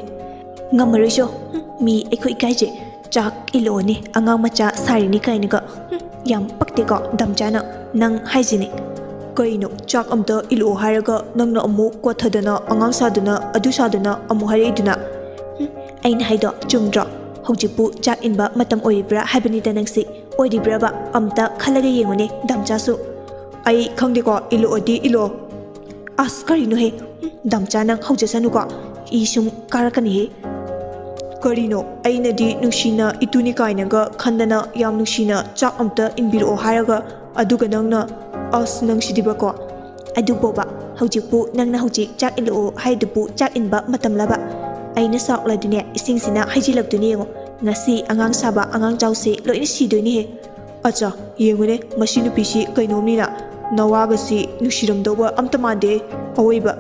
"ꯉꯝꯃꯔꯣꯏꯁꯣ, ꯍꯨꯝ, ꯃꯤ ꯑꯩꯈꯣꯏ ꯏꯀꯥꯏꯖꯩ꯫ ꯆꯥꯛ ꯏꯜꯂꯛꯑꯣꯅꯦ, ꯑꯉꯥꯡ ꯃꯆꯥ ꯁꯥꯔꯤꯅꯤ ꯀꯥꯏꯅꯒ꯫ ꯍꯨꯝ, ꯌꯥꯝ ꯄꯛꯇꯦꯀꯣ ꯗꯥꯝꯆꯥꯅ, ꯅꯪ ꯍꯥꯏꯁꯤꯅꯦ"꯫ "ꯀꯩꯅꯣ, ꯆꯥꯛ ꯑꯝꯇ ꯏꯜꯂꯛꯑꯣ ꯍꯥꯏꯔꯒ ꯅꯪꯅ ꯑꯃꯨꯛ ꯀꯣꯠꯊꯗꯅ, ꯑꯉꯥꯡ ꯁꯥꯗꯅ, ꯑꯗꯨ ꯁꯥꯗꯅ ꯑꯃꯨꯛ ꯍꯥꯏꯔꯛꯏꯗꯨꯅ?" "ꯍꯨꯝ, ꯑꯩꯅ ꯍꯥꯏꯗꯣ ꯆꯨꯝꯗ꯭ꯔꯣ? ꯍꯧꯖꯤꯛꯄꯨ ꯆꯥꯛ ꯏꯟꯕ ꯃꯇꯝ ꯑꯣꯏꯔꯤꯕ꯭ꯔꯥ ꯍꯥꯏꯕꯅꯤꯗ ꯅꯪꯁꯤ꯫ ꯑꯣꯏꯔꯤꯕ꯭ꯔꯕ? ꯑꯝꯇ ꯈꯜꯂꯒ ꯌꯦꯡꯉꯨꯅꯦ, ꯗꯥꯝꯆꯥꯁꯨ꯫" "ꯑꯩ ꯈꯪꯗꯦꯀꯣ, ꯏꯜꯂꯛꯑꯣꯗꯤ ꯏꯜꯂꯛꯑꯣ꯫" "ꯑꯁ, ꯀꯔꯤꯅꯣꯍꯦ? ꯍꯨꯝ, ꯗꯥꯝꯆꯥ, ꯅꯪ ꯍꯧꯖꯁꯅꯨꯀꯣ꯫ ꯏ ꯁꯨꯝ ꯀꯥꯔꯛꯀꯅꯤꯍꯦ꯫" "ꯀꯔꯤꯅꯣ? ꯑꯩꯅꯗꯤ ꯅꯨꯡꯁꯤꯅ ꯏꯇꯨꯅꯤ ꯀꯥꯏꯅꯒ ꯈꯟꯗꯅ ꯌꯥꯝ ꯅꯨꯡꯁꯤꯅ ꯆꯥꯛ ꯑꯝꯇ ꯏꯟꯕꯤꯔꯛꯑꯣ ꯍꯥꯏꯔꯒ, ꯑꯗꯨꯒ ꯅꯪꯅ, ꯑꯁ, ꯅꯪꯁꯤꯗꯤꯕꯀꯣ꯫" "ꯑꯗꯨꯕꯣꯕ, ꯍꯧꯖꯤꯛꯄꯨ ꯅꯪꯅ ꯍꯧꯖꯤꯛ ꯆꯥꯛ ꯏꯜꯂꯛꯑꯣ ꯍꯥꯏꯗꯨꯕꯨ ꯆꯥꯛ ꯏꯟꯕ ꯃꯇꯝꯂꯕ? ꯑꯩꯅ ꯁꯥꯎꯔꯛꯂꯗꯤꯅꯦ, ꯏꯁꯤꯡꯁꯤꯅ ꯍꯩꯖꯤꯜꯂꯛꯇꯣꯏꯅꯦ ꯌꯦꯡꯉꯣ꯫ ꯉꯁꯤ ꯑꯉꯥꯡ ꯁꯥꯕ ꯑꯉꯥꯡ ꯆꯥꯎꯁꯦ ꯂꯣꯏꯅ ꯁꯤꯗꯣꯏꯅꯦꯍꯦ꯫" "ꯑꯠꯆꯥ, ꯌꯦꯡꯉꯨꯅꯦ, ꯃꯁꯤ ꯅꯨꯄꯤꯁꯤ ꯀꯩꯅꯣꯝꯅꯤꯅ꯫ ꯅꯋꯥꯒꯁꯤ ꯅꯨꯡꯁꯤꯔꯝꯗꯧꯕ ꯑꯝꯇ ꯃꯥꯟꯗꯦ, ꯑꯋꯣꯏꯕ꯫"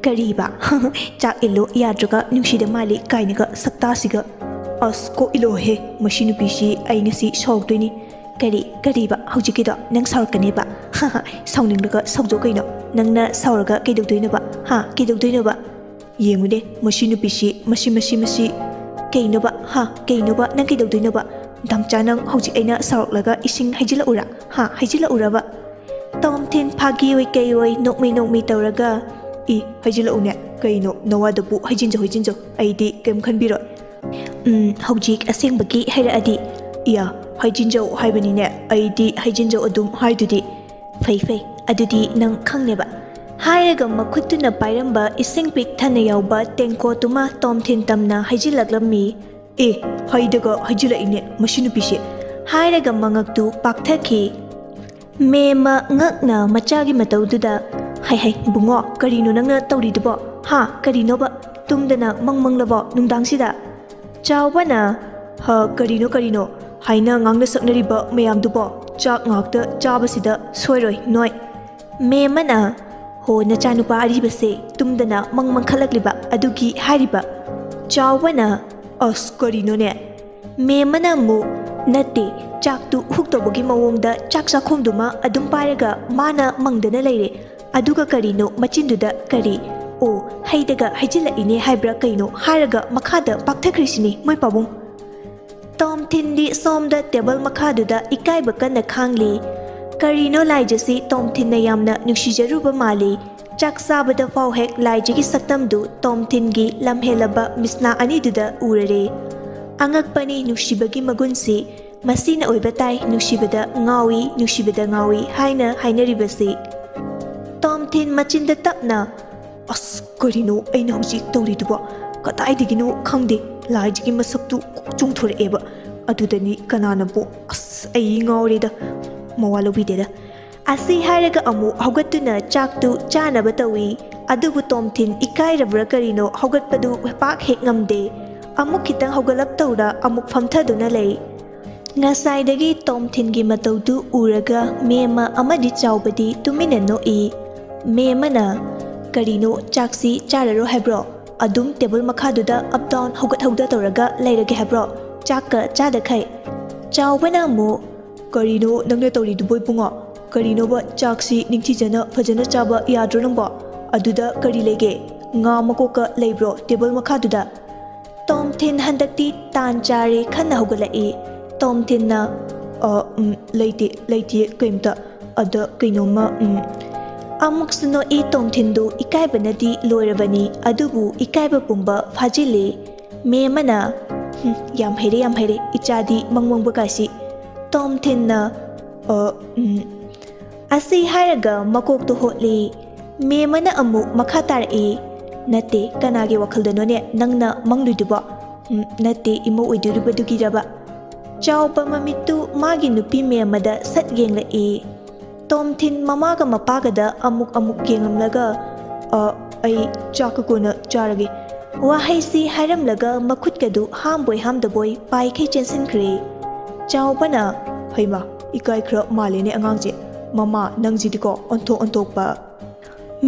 "ꯀꯔꯤꯕ? ꯆꯥꯛ ꯏꯜꯂꯨ ꯌꯥꯗ꯭ꯔꯒ ꯅꯨꯡꯁꯤꯗ ꯃꯥꯜꯂꯤ ꯀꯥꯏꯅꯒ ꯁꯛꯇꯥꯁꯤꯒ꯫ ꯑꯁ, ꯀꯣꯛ ꯏꯜꯂꯣꯍꯦ, ꯃꯁꯤ ꯅꯨꯄꯤꯁꯤ ꯑꯩ ꯉꯁꯤ ꯁꯥꯎꯔꯛꯇꯣꯏꯅꯤ꯫" "ꯀꯔꯤ, ꯀꯔꯤꯕ? ꯍꯧꯖꯤꯛꯀꯤꯗꯣ ꯅꯪ ꯁꯥꯎꯔꯛꯀꯅꯦꯕ? ꯍꯥ, ꯁꯥꯎꯅꯤꯡꯂꯒ ꯁꯥꯎꯖꯧ ꯀꯩꯅꯣ꯫ ꯅꯪꯅ ꯁꯥꯎꯔꯒ ꯀꯩꯗꯧꯗꯣꯏꯅꯣꯕ? ꯍꯥ, ꯀꯩꯗꯧꯗꯣꯏꯅꯣꯕ? ꯌꯦꯡꯉꯨꯅꯦ, ꯃꯁꯤ ꯅꯨꯄꯤꯁꯤ, ꯃꯁꯤ, ꯃꯁꯤ, ꯃꯁꯤ꯫ ꯀꯩꯅꯣꯕ? ꯍꯥ, ꯀꯩꯅꯣꯕ? ꯅꯪ ꯀꯩꯗꯧꯗꯣꯏꯅꯣꯕ? ꯗꯥꯝꯆꯥ, ꯅꯪ ꯍꯧꯖꯤꯛ ꯑꯩꯅ ꯁꯥꯎꯔꯛꯂꯒ ꯏꯁꯤꯡ ꯍꯩꯖꯤꯜꯂꯛꯎꯔꯥ? ꯍꯥ, ꯍꯩꯖꯤꯜꯂꯛꯎꯔꯕ?" ꯇꯣꯝꯊꯤꯟ ꯐꯥꯒꯤ ꯑꯣꯏ ꯀꯩ ꯑꯣꯏ, ꯅꯣꯛꯃꯤ ꯅꯣꯛꯃꯤ ꯇꯧꯔꯒ, "ꯏ, ꯍꯩꯖꯤꯜꯂꯛꯎꯅꯦ꯫ ꯀꯩꯅꯣ, ꯅꯋꯥꯗꯕꯨ ꯍꯩꯖꯤꯟꯖꯧ, ꯍꯩꯖꯤꯟꯖꯧ꯫ ꯑꯩꯗꯤ ꯀꯩꯝ ꯈꯟꯕꯤꯔꯣꯏ꯫" "ꯎꯝ, ꯍꯧꯖꯤꯛ ꯑꯁꯦꯡꯕꯒꯤ ꯍꯥꯏꯔꯛꯑꯗꯤ?" "ꯏꯌꯥ, ꯍꯩꯖꯤꯟꯖꯧ ꯍꯥꯏꯕꯅꯤꯅꯦ꯫ ꯑꯩꯗꯤ ꯍꯩꯖꯤꯟꯖꯧ ꯑꯗꯨꯝ ꯍꯥꯏꯗꯨꯗꯤ꯫" "ꯐꯩ, ꯐꯩ꯫ ꯑꯗꯨꯗꯤ ꯅꯪ ꯈꯪꯅꯦꯕ꯫" ꯍꯥꯏꯔꯒ ꯃꯈꯨꯠꯇꯨꯅ ꯄꯥꯏꯔꯝꯕ ꯏꯁꯤꯡ ꯄꯤꯛ ꯊꯟꯅ ꯌꯥꯎꯕ ꯇꯦꯡꯀꯣꯠꯇꯨꯃ ꯇꯣꯝꯊꯤꯟ ꯇꯝꯅ ꯍꯩꯖꯤꯜꯂꯛꯂꯝꯃꯤ꯫ "ꯑꯦ, ꯍꯩꯗꯒ ꯍꯩꯖꯤꯜꯂꯛꯏꯅꯦ ꯃꯁꯤ ꯅꯨꯄꯤꯁꯦ꯫" ꯍꯥꯏꯔꯒ ꯃꯉꯛꯇꯨ ꯄꯥꯛꯊꯈꯤ꯫ ꯃꯦꯝꯃ ꯉꯛꯅ ꯃꯆꯥꯒꯤ ꯃꯇꯧꯗꯨꯗ, "ꯍꯩ, ꯍꯩ, ꯕꯨꯡꯉꯣ, ꯀꯔꯤꯅꯣ ꯅꯪꯅ ꯇꯧꯔꯤꯗꯨꯕꯣ? ꯍꯥ, ꯀꯔꯤꯅꯣꯕ? ꯇꯨꯝꯗꯅ ꯃꯪ ꯃꯪꯂꯕꯣ ꯅꯨꯡꯗꯥꯡꯁꯤꯗ?" ꯆꯥꯎꯕꯅ, "ꯍ, ꯀꯔꯤꯅꯣ, ꯀꯔꯤꯅꯣ ꯍꯥꯏꯅ ꯉꯥꯡꯅ ꯁꯛꯅꯔꯤꯕ ꯃꯌꯥꯝꯗꯨꯕꯣ? ꯆꯥꯛ ꯉꯥꯛꯇ ꯆꯥꯕꯁꯤꯗ ꯁꯣꯏꯔꯣꯏ ꯅꯣꯏ꯫" ꯃꯦꯝꯃꯅ, "ꯍꯣ, ꯅꯆꯥꯅꯨꯄꯥ ꯑꯔꯤꯕꯁꯦ ꯇꯨꯝꯗꯅ ꯃꯪ ꯃꯪꯈꯠꯂꯛꯂꯤꯕ ꯑꯗꯨꯒꯤ ꯍꯥꯏꯔꯤꯕ?" ꯆꯥꯎꯕꯅ, "ꯑꯁ, ꯀꯔꯤꯅꯣꯅꯦ?" ꯃꯦꯝꯃꯅ ꯑꯃꯨꯛ, "ꯅꯠꯇꯦ, ꯆꯥꯛꯇꯨ ꯍꯨꯛ ꯇꯧꯕꯒꯤ ꯃꯑꯣꯡꯗ ꯆꯥꯛ ꯆꯥꯛꯈꯣꯝꯗꯨꯃ ꯑꯗꯨꯝ ꯄꯥꯏꯔꯒ ꯃꯥꯅ ꯃꯪꯗꯅ ꯂꯩꯔꯦ꯫ ꯑꯗꯨꯒ ꯀꯔꯤꯅꯣ ꯃꯆꯤꯟꯗꯨꯗ ꯀꯔꯤ? ꯑꯣ, ꯍꯩꯗꯒ ꯍꯩꯖꯤꯜꯂꯛꯏꯅꯦ ꯍꯥꯏꯕ꯭ꯔꯥ ꯀꯩꯅꯣ ꯍꯥꯏꯔꯒ ꯃꯈꯥꯗ ꯄꯥꯛꯊꯈ꯭ꯔꯤꯁꯤꯅꯤ ꯃꯣꯏ ꯄꯥꯕꯨꯡ꯫" ꯇꯣꯝꯊꯤꯟꯗꯤ ꯁꯣꯝꯗ ꯇꯦꯕꯜ ꯃꯈꯥꯗꯨꯗ ꯏꯀꯥꯏꯕ ꯀꯟꯅ ꯈꯥꯡꯂꯤ꯫ ꯀꯔꯤꯅꯣ ꯂꯥꯏꯖꯁꯤ ꯇꯣꯝꯊꯤꯟꯅ ꯌꯥꯝꯅ ꯅꯨꯡꯁꯤꯖꯔꯨꯕ ꯃꯥꯜꯂꯤ꯫ ꯆꯥꯛ ꯆꯥꯕꯗ ꯐꯥꯎ ꯍꯦꯛ ꯂꯥꯏꯖꯒꯤ ꯁꯛꯇꯝꯗꯨ ꯇꯣꯝꯊꯤꯟꯒꯤ ꯂꯝꯍꯦꯜꯂꯕ ꯃꯤꯁꯅꯥ ꯑꯅꯤꯗꯨꯗ ꯎꯔꯔꯦ꯫ ꯑꯉꯛꯄꯅꯤ ꯅꯨꯡꯁꯤꯕꯒꯤ ꯃꯒꯨꯟꯁꯤ꯫ ꯃꯁꯤꯅ ꯑꯣꯏꯕ ꯇꯥꯏ ꯅꯨꯡꯁꯤꯕꯗ ꯉꯥꯎꯏ, ꯅꯨꯡꯁꯤꯕꯗ ꯉꯥꯎꯏ ꯍꯥꯏꯅ ꯍꯥꯏꯅꯔꯤꯕꯁꯤ꯫ ꯇꯣꯝꯊꯤꯟ ꯃꯆꯤꯟꯗ ꯇꯞꯅ, "ꯑꯁ, ꯀꯔꯤꯅꯣ ꯑꯩꯅ ꯍꯧꯖꯤꯛ ꯇꯧꯔꯤꯗꯨꯕꯣ? ꯀꯗꯥꯏꯗꯒꯤꯅꯣ ꯈꯪꯗꯦ, ꯂꯥꯏꯖꯒꯤ ꯃꯁꯛꯇꯨ ꯀꯣꯛ ꯆꯣꯡꯊꯣꯔꯛꯑꯦꯕ꯫ ꯑꯗꯨꯗꯅꯤ ꯀꯅꯥꯅꯕꯨ, ꯑꯁ, ꯑꯩ ꯉꯥꯎꯔꯦꯗ꯫ ꯃꯋꯥ ꯂꯧꯕꯤꯗꯦꯗ"꯫ ꯑꯁꯤ ꯍꯥꯏꯔꯒ ꯑꯃꯨꯛ ꯍꯧꯒꯠꯇꯨꯅ ꯆꯥꯛꯇꯨ ꯆꯥꯅꯕ ꯇꯧꯏ꯫ ꯑꯗꯨꯕꯨ ꯇꯣꯝꯊꯤꯟ ꯏꯀꯥꯏꯔꯕ꯭ꯔꯥ ꯀꯔꯤꯅꯣ ꯍꯧꯒꯠꯄꯗꯨ ꯄꯥꯛ ꯍꯦꯛ ꯉꯝꯗꯦ꯫ ꯑꯃꯨꯛ ꯈꯤꯇꯪ ꯍꯧꯒꯠꯂꯞ ꯇꯧꯔ ꯑꯃꯨꯛ ꯐꯝꯊꯗꯨꯅ ꯂꯩ꯫ ꯉꯁꯥꯏꯗꯒꯤ ꯇꯣꯝꯊꯤꯟꯒꯤ ꯃꯇꯧꯗꯨ ꯎꯔꯒ ꯃꯦꯝꯃ ꯑꯃꯗꯤ ꯆꯥꯎꯕꯗꯤ ꯇꯨꯃꯤꯟꯅ ꯅꯣꯛꯏ꯫ ꯃꯦꯝꯃꯅ, "ꯀꯔꯤꯅꯣ, ꯆꯥꯛꯁꯤ ꯆꯥꯔꯔꯣꯏ ꯍꯥꯏꯕ꯭ꯔꯣ? ꯑꯗꯨꯝ ꯇꯦꯕꯜ ꯃꯈꯥꯗꯨꯗ ꯑꯞ ꯗꯥꯎꯟ ꯍꯧꯒꯠ ꯍꯧꯗ ꯇꯧꯔꯒ ꯂꯩꯔꯒꯦ ꯍꯥꯏꯕ꯭ꯔꯣ? ꯆꯥꯛꯀ ꯆꯥꯗꯈꯩ?" ꯆꯥꯎꯕꯅ ꯑꯃꯨꯛ, "ꯀꯔꯤꯅꯣ ꯅꯪꯅ ꯇꯧꯔꯤꯗꯨꯕꯣ ꯏꯕꯨꯡꯉꯣ? ꯀꯔꯤꯅꯣꯕ ꯆꯥꯛꯁꯤ ꯅꯤꯡꯊꯤꯖꯅ ꯐꯖꯅ ꯆꯥꯕ ꯌꯥꯗ꯭ꯔꯣ ꯅꯪꯕꯣ? ꯑꯗꯨꯗ ꯀꯔꯤ ꯂꯩꯒꯦ? ꯉꯥ ꯃꯀꯣꯛꯀ ꯂꯩꯕ꯭ꯔꯣ ꯇꯦꯕꯜ ꯃꯈꯥꯗꯨꯗ?" ꯇꯣꯝꯊꯤꯟ ꯍꯟꯗꯛꯇꯤ ꯇꯥꯟ ꯆꯥꯔꯦ ꯈꯟꯅ ꯍꯧꯒꯠꯂꯛꯏ꯫ ꯇꯣꯝꯊꯤꯟꯅ, "ꯑ, ꯎꯝ, ꯂꯩꯇꯦ, ꯂꯩꯇꯦ ꯀꯩꯝꯇ꯫ ꯑꯗ ꯀꯩꯅꯣꯝꯃ, ꯎꯝ꯫" ꯑꯃꯨꯛꯁꯨ ꯅꯣꯛꯏ ꯇꯣꯝꯊꯤꯟꯗꯨ ꯏꯀꯥꯏꯕꯅꯗꯤ ꯂꯣꯏꯔꯕꯅꯤ, ꯑꯗꯨꯕꯨ ꯏꯀꯥꯏꯕ ꯄꯨꯝꯕ ꯐꯥꯖꯤꯜꯂꯤ꯫ ꯃꯦꯝꯃꯅ, "ꯍꯨꯝ, ꯌꯥꯝ ꯍꯩꯔꯦ, ꯌꯥꯝ ꯍꯩꯔꯦ, ꯏꯆꯥꯗꯤ ꯃꯪ ꯃꯪꯕ ꯀꯥꯏꯁꯤ꯫" ꯇꯣꯝꯊꯤꯟꯅ, "ꯑ, ꯎꯝ꯫" ꯑꯁꯤ ꯍꯥꯏꯔꯒ ꯃꯀꯣꯛꯇꯨ ꯍꯣꯠꯂꯤ꯫ ꯃꯦꯝꯃꯅ ꯑꯃꯨꯛ ꯃꯈꯥ ꯇꯥꯔꯛꯏ, "ꯅꯠꯇꯦ, ꯀꯅꯥꯒꯤ ꯋꯥꯈꯜꯗꯅꯣꯅꯦ ꯅꯪꯅ ꯃꯪꯂꯨꯏꯗꯨꯕꯣ? ꯎꯝ, ꯅꯠꯇꯦ, ꯏꯃꯧ ꯑꯣꯏꯗꯣꯔꯤꯕꯗꯨꯒꯤꯔꯕ?" ꯆꯥꯎꯕ ꯃꯃꯤꯠꯇꯨ ꯃꯥꯒꯤ ꯅꯨꯄꯤ ꯃꯦꯝꯃꯗ ꯁꯠ ꯌꯦꯡꯂꯛꯏ꯫ ꯇꯣꯝꯊꯤꯟ ꯃꯃꯥꯒ ꯃꯄꯥꯒꯗ ꯑꯃꯨꯛ ꯑꯃꯨꯛ ꯌꯦꯡꯂꯝꯂꯒ, "ꯑ, ꯑꯩ ꯆꯥꯛꯀ ꯀꯣꯟꯅ ꯆꯥꯔꯒꯦ꯫" ꯋꯥꯍꯩꯁꯤ ꯍꯥꯏꯔꯝꯂꯒ ꯃꯈꯨꯠꯀꯗꯨ ꯍꯥꯝꯕꯣꯏ ꯍꯥꯝꯗꯕꯣꯏ ꯄꯥꯏꯈꯩ ꯆꯦꯟꯁꯤꯟꯈ꯭ꯔꯦ꯫ ꯆꯥꯎꯕꯅ, "ꯍꯩꯃꯥ, ꯏꯀꯥꯏ ꯈꯔ ꯃꯥꯜꯂꯦꯅꯦ ꯑꯉꯥꯡꯁꯦ꯫ ꯃꯃꯥ, ꯅꯪꯁꯤꯗꯤꯀꯣ ꯑꯣꯟꯊꯣꯛ ꯑꯣꯟꯊꯣꯛꯄ꯫"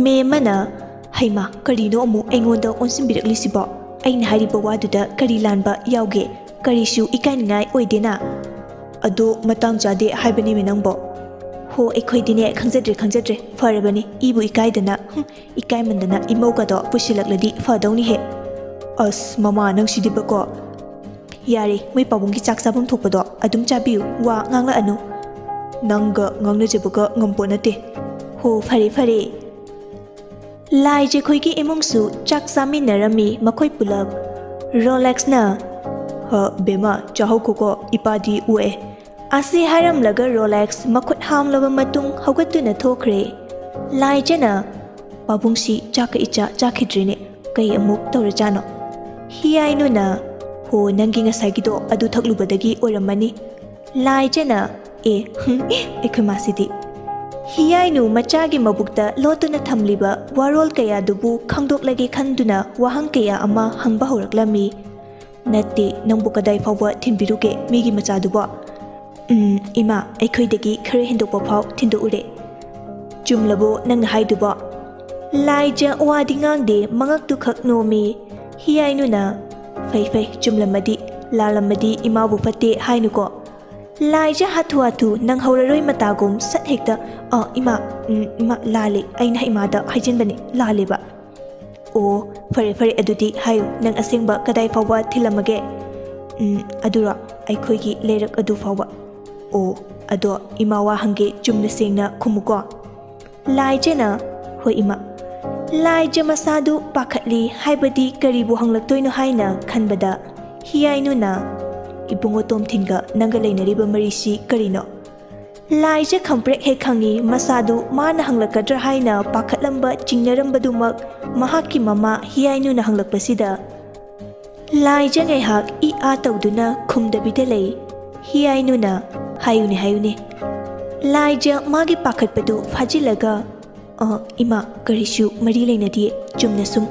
ꯃꯦꯝꯃꯅ, "ꯍꯩꯃꯥ, ꯀꯔꯤꯅꯣ ꯑꯃꯨꯛ ꯑꯩꯉꯣꯟꯗ ꯑꯣꯟꯁꯤꯟꯕꯤꯔꯛꯂꯤꯁꯤꯕꯣ? ꯑꯩꯅ ꯍꯥꯏꯔꯤꯕ ꯋꯥꯗꯨꯗ ꯀꯔꯤ ꯂꯥꯟꯕ ꯌꯥꯎꯒꯦ? ꯀꯔꯤꯁꯨ ꯏꯀꯥꯏꯅꯤꯡꯉꯥꯏ ꯑꯣꯏꯗꯦꯅ꯫" "ꯑꯗꯣ ꯃꯇꯥꯡ ꯆꯥꯗꯦ ꯍꯥꯏꯕꯅꯦꯃꯤ ꯅꯪꯕꯣ?" "ꯍꯣ, ꯑꯩꯈꯣꯏꯗꯤꯅꯦ ꯈꯪꯖꯗ꯭ꯔꯦ, ꯈꯪꯖꯗ꯭ꯔꯦ꯫ ꯐꯔꯕꯅꯤ, ꯏꯕꯨ ꯏꯀꯥꯏꯗꯅ꯫ ꯍꯨꯝ, ꯏꯀꯥꯏꯃꯟꯗꯅ ꯏꯃꯧꯒꯗꯣ ꯄꯨꯁꯤꯜꯂꯛꯂꯗꯤ ꯐꯗꯧꯅꯤꯍꯦ꯫" "ꯑꯁ, ꯃꯃꯥ, ꯅꯪꯁꯤꯗꯤꯕꯀꯣ꯫" "ꯌꯥꯔꯦ, ꯃꯣꯏ ꯄꯥꯕꯨꯡꯒꯤ ꯆꯥꯛ ꯆꯥꯐꯝ ꯊꯣꯛꯄꯗꯣ ꯑꯗꯨꯝ ꯆꯥꯕꯤꯌꯨ, ꯋꯥ ꯉꯥꯡꯂꯛꯑꯅꯨ꯫" ꯅꯪꯒ ꯉꯥꯡꯅꯖꯕꯒ ꯉꯝꯄꯣꯠ ꯅꯠꯇꯦ꯫ ꯍꯣ, ꯐꯔꯦ, ꯐꯔꯦ꯫ ꯂꯥꯏꯖꯈꯣꯏꯒꯤ ꯏꯃꯨꯡꯁꯨ ꯆꯥꯛ ꯆꯥꯃꯤꯟꯅꯔꯝꯃꯤ ꯃꯈꯣꯏ ꯄꯨꯂꯞ꯫ ꯔꯣꯂꯦꯛꯁꯅ, "ꯍ, ꯕꯦꯝꯃ, ꯆꯥꯍꯧꯈꯣꯀꯣ, ꯏꯄꯥꯗꯤ ꯑꯣꯛꯑꯦ꯫" ꯑꯁꯤ ꯍꯥꯏꯔꯝꯂꯒ ꯔꯣꯂꯦꯛꯁ ꯃꯈꯨꯠ ꯍꯥꯝꯂꯕ ꯃꯇꯨꯡ ꯍꯧꯒꯠꯇꯨꯅ ꯊꯣꯛꯈ꯭ꯔꯦ꯫ ꯂꯥꯏꯖꯅ, "ꯄꯥꯕꯨꯡꯁꯤ ꯆꯥꯛꯀ ꯏꯆꯥ ꯆꯥꯈꯤꯗ꯭ꯔꯤꯅꯦ, ꯀꯩ ꯑꯃꯨꯛ ꯇꯧꯔꯖꯥꯠꯅꯣ?" ꯍꯤꯌꯥꯏꯅꯨꯅ, "ꯍꯣ, ꯅꯪꯒꯤ ꯉꯁꯥꯏꯒꯤꯗꯣ ꯑꯗꯨ ꯊꯛꯂꯨꯕꯗꯒꯤ ꯑꯣꯏꯔꯝꯃꯅꯤ꯫" ꯂꯥꯏꯖꯅ, "ꯑꯦ, ꯑꯩꯈꯣꯏ ꯃꯥꯁꯤꯗꯤ꯫" ꯍꯤꯌꯥꯏꯅꯨ ꯃꯆꯥꯒꯤ ꯃꯕꯨꯛꯇ ꯂꯣꯠꯇꯨꯅ ꯊꯝꯂꯤꯕ ꯋꯥꯔꯣꯜ ꯀꯌꯥꯗꯨꯕꯨ ꯈꯪꯗꯣꯛꯂꯒꯦ ꯈꯟꯗꯨꯅ ꯋꯥꯍꯪ ꯀꯌꯥ ꯑꯃ ꯍꯪꯕ ꯍꯧꯔꯛꯂꯝꯃꯤ꯫ "ꯅꯠꯇꯦ, ꯅꯪꯕꯨ ꯀꯗꯥꯏ ꯐꯥꯎꯕ ꯊꯤꯟꯕꯤꯔꯨꯒꯦ ꯃꯤꯒꯤ ꯃꯆꯥꯗꯨꯕꯣ?" "ꯎꯝ, ꯏꯃꯥ, ꯑꯩꯈꯣꯏꯗꯒꯤ ꯈꯔ ꯍꯦꯟꯗꯣꯛꯄ ꯐꯥꯎ ꯊꯤꯟꯗꯣꯛꯎꯔꯦ꯫" "ꯆꯨꯝꯂꯕꯣ ꯅꯪꯅ ꯍꯥꯏꯗꯨꯕꯣ?" ꯂꯥꯏꯖ ꯋꯥꯗꯤ ꯉꯥꯡꯗꯦ, ꯃꯉꯛꯇꯨ ꯈꯛ ꯅꯣꯝꯃꯤ꯫ ꯍꯤꯌꯥꯏꯅꯨꯅ, "ꯐꯩ, ꯐꯩ, ꯆꯨꯝꯂꯝꯃꯗꯤ꯫ ꯂꯥꯜꯂꯝꯃꯗꯤ ꯏꯃꯥꯕꯨ ꯐꯠꯇꯦ ꯍꯥꯏꯅꯨꯀꯣ꯫" ꯂꯥꯏꯖ ꯍꯥꯊꯨ ꯍꯥꯊꯨ, "ꯅꯪ ꯍꯧꯔꯔꯣꯏ" ꯃꯇꯥꯒꯨꯝ ꯁꯠ ꯍꯦꯛꯇ, "ꯑ, ꯏꯃꯥ, ꯎꯝ, ꯏꯃꯥ, ꯂꯥꯜꯂꯦ, ꯑꯩꯅ ꯏꯃꯥꯗ ꯍꯥꯏꯖꯤꯟꯕꯅꯦ, ꯂꯥꯜꯂꯦꯕ꯫" "ꯑꯣ, ꯐꯔꯦ, ꯐꯔꯦ, ꯑꯗꯨꯗꯤ ꯍꯥꯏꯌꯨ, ꯅꯪ ꯑꯁꯦꯡꯕ ꯀꯗꯥꯏ ꯐꯥꯎꯕ ꯊꯤꯜꯂꯝꯃꯒꯦ?" "ꯎꯝ, ꯑꯗꯨꯔꯣ, ꯑꯩꯈꯣꯏꯒꯤ ꯂꯩꯔꯛ ꯑꯗꯨ ꯐꯥꯎꯕ꯫" "ꯑꯣ, ꯑꯗꯣ ꯏꯃꯥ ꯋꯥ ꯍꯪꯒꯦ, ꯆꯨꯝꯅ ꯁꯦꯡꯅ ꯈꯨꯝꯃꯨꯀꯣ꯫" ꯂꯥꯏꯖꯅ, "ꯍꯣꯏ ꯏꯃꯥ꯫" ꯂꯥꯏꯖ ꯃꯁꯥꯗꯨ ꯄꯥꯈꯠꯂꯤ, ꯍꯥꯏꯕꯗꯤ ꯀꯔꯤꯕꯨ ꯍꯪꯂꯛꯇꯣꯏꯅꯣ ꯍꯥꯏꯅ ꯈꯟꯕꯗ, ꯍꯤꯌꯥꯏꯅꯨꯅ, "ꯏꯕꯨꯡꯉꯣ ꯇꯣꯝꯊꯤꯟꯒ ꯅꯪꯒ ꯂꯩꯅꯔꯤꯕ ꯃꯔꯤꯁꯤ ꯀꯔꯤꯅꯣ?" ꯂꯥꯏꯖ ꯈꯪꯄ꯭ꯔꯦꯛ ꯍꯦꯛ ꯈꯪꯉꯤ, ꯃꯁꯥꯗꯨ ꯃꯥꯅ ꯍꯪꯂꯛꯀꯗ꯭ꯔꯥ ꯍꯥꯏꯅ ꯄꯥꯈꯠꯂꯝꯕ, ꯆꯤꯡꯅꯔꯝꯕꯗꯨꯃꯛ ꯃꯍꯥꯛꯀꯤ ꯃꯃꯥ ꯍꯤꯌꯥꯏꯅꯨꯅ ꯍꯪꯂꯛꯄꯁꯤꯗ, ꯂꯥꯏꯖ ꯉꯥꯏꯍꯥꯛ ꯏ ꯑꯥ ꯇꯧꯗꯨꯅ ꯈꯨꯝꯗꯕꯤꯗ ꯂꯩ꯫ ꯍꯤꯌꯥꯏꯅꯨꯅ, "ꯍꯥꯏꯌꯨꯅꯦ, ꯍꯥꯏꯌꯨꯅꯦ꯫" ꯂꯥꯏꯖ ꯃꯥꯒꯤ ꯄꯥꯈꯠꯄꯗꯨ ꯐꯥꯖꯤꯜꯂꯒ, "ꯑ, ꯏꯃꯥ, ꯀꯔꯤꯁꯨ ꯃꯔꯤ ꯂꯩꯅꯗꯦ, ꯆꯨꯝꯅ ꯁꯨꯝ꯫"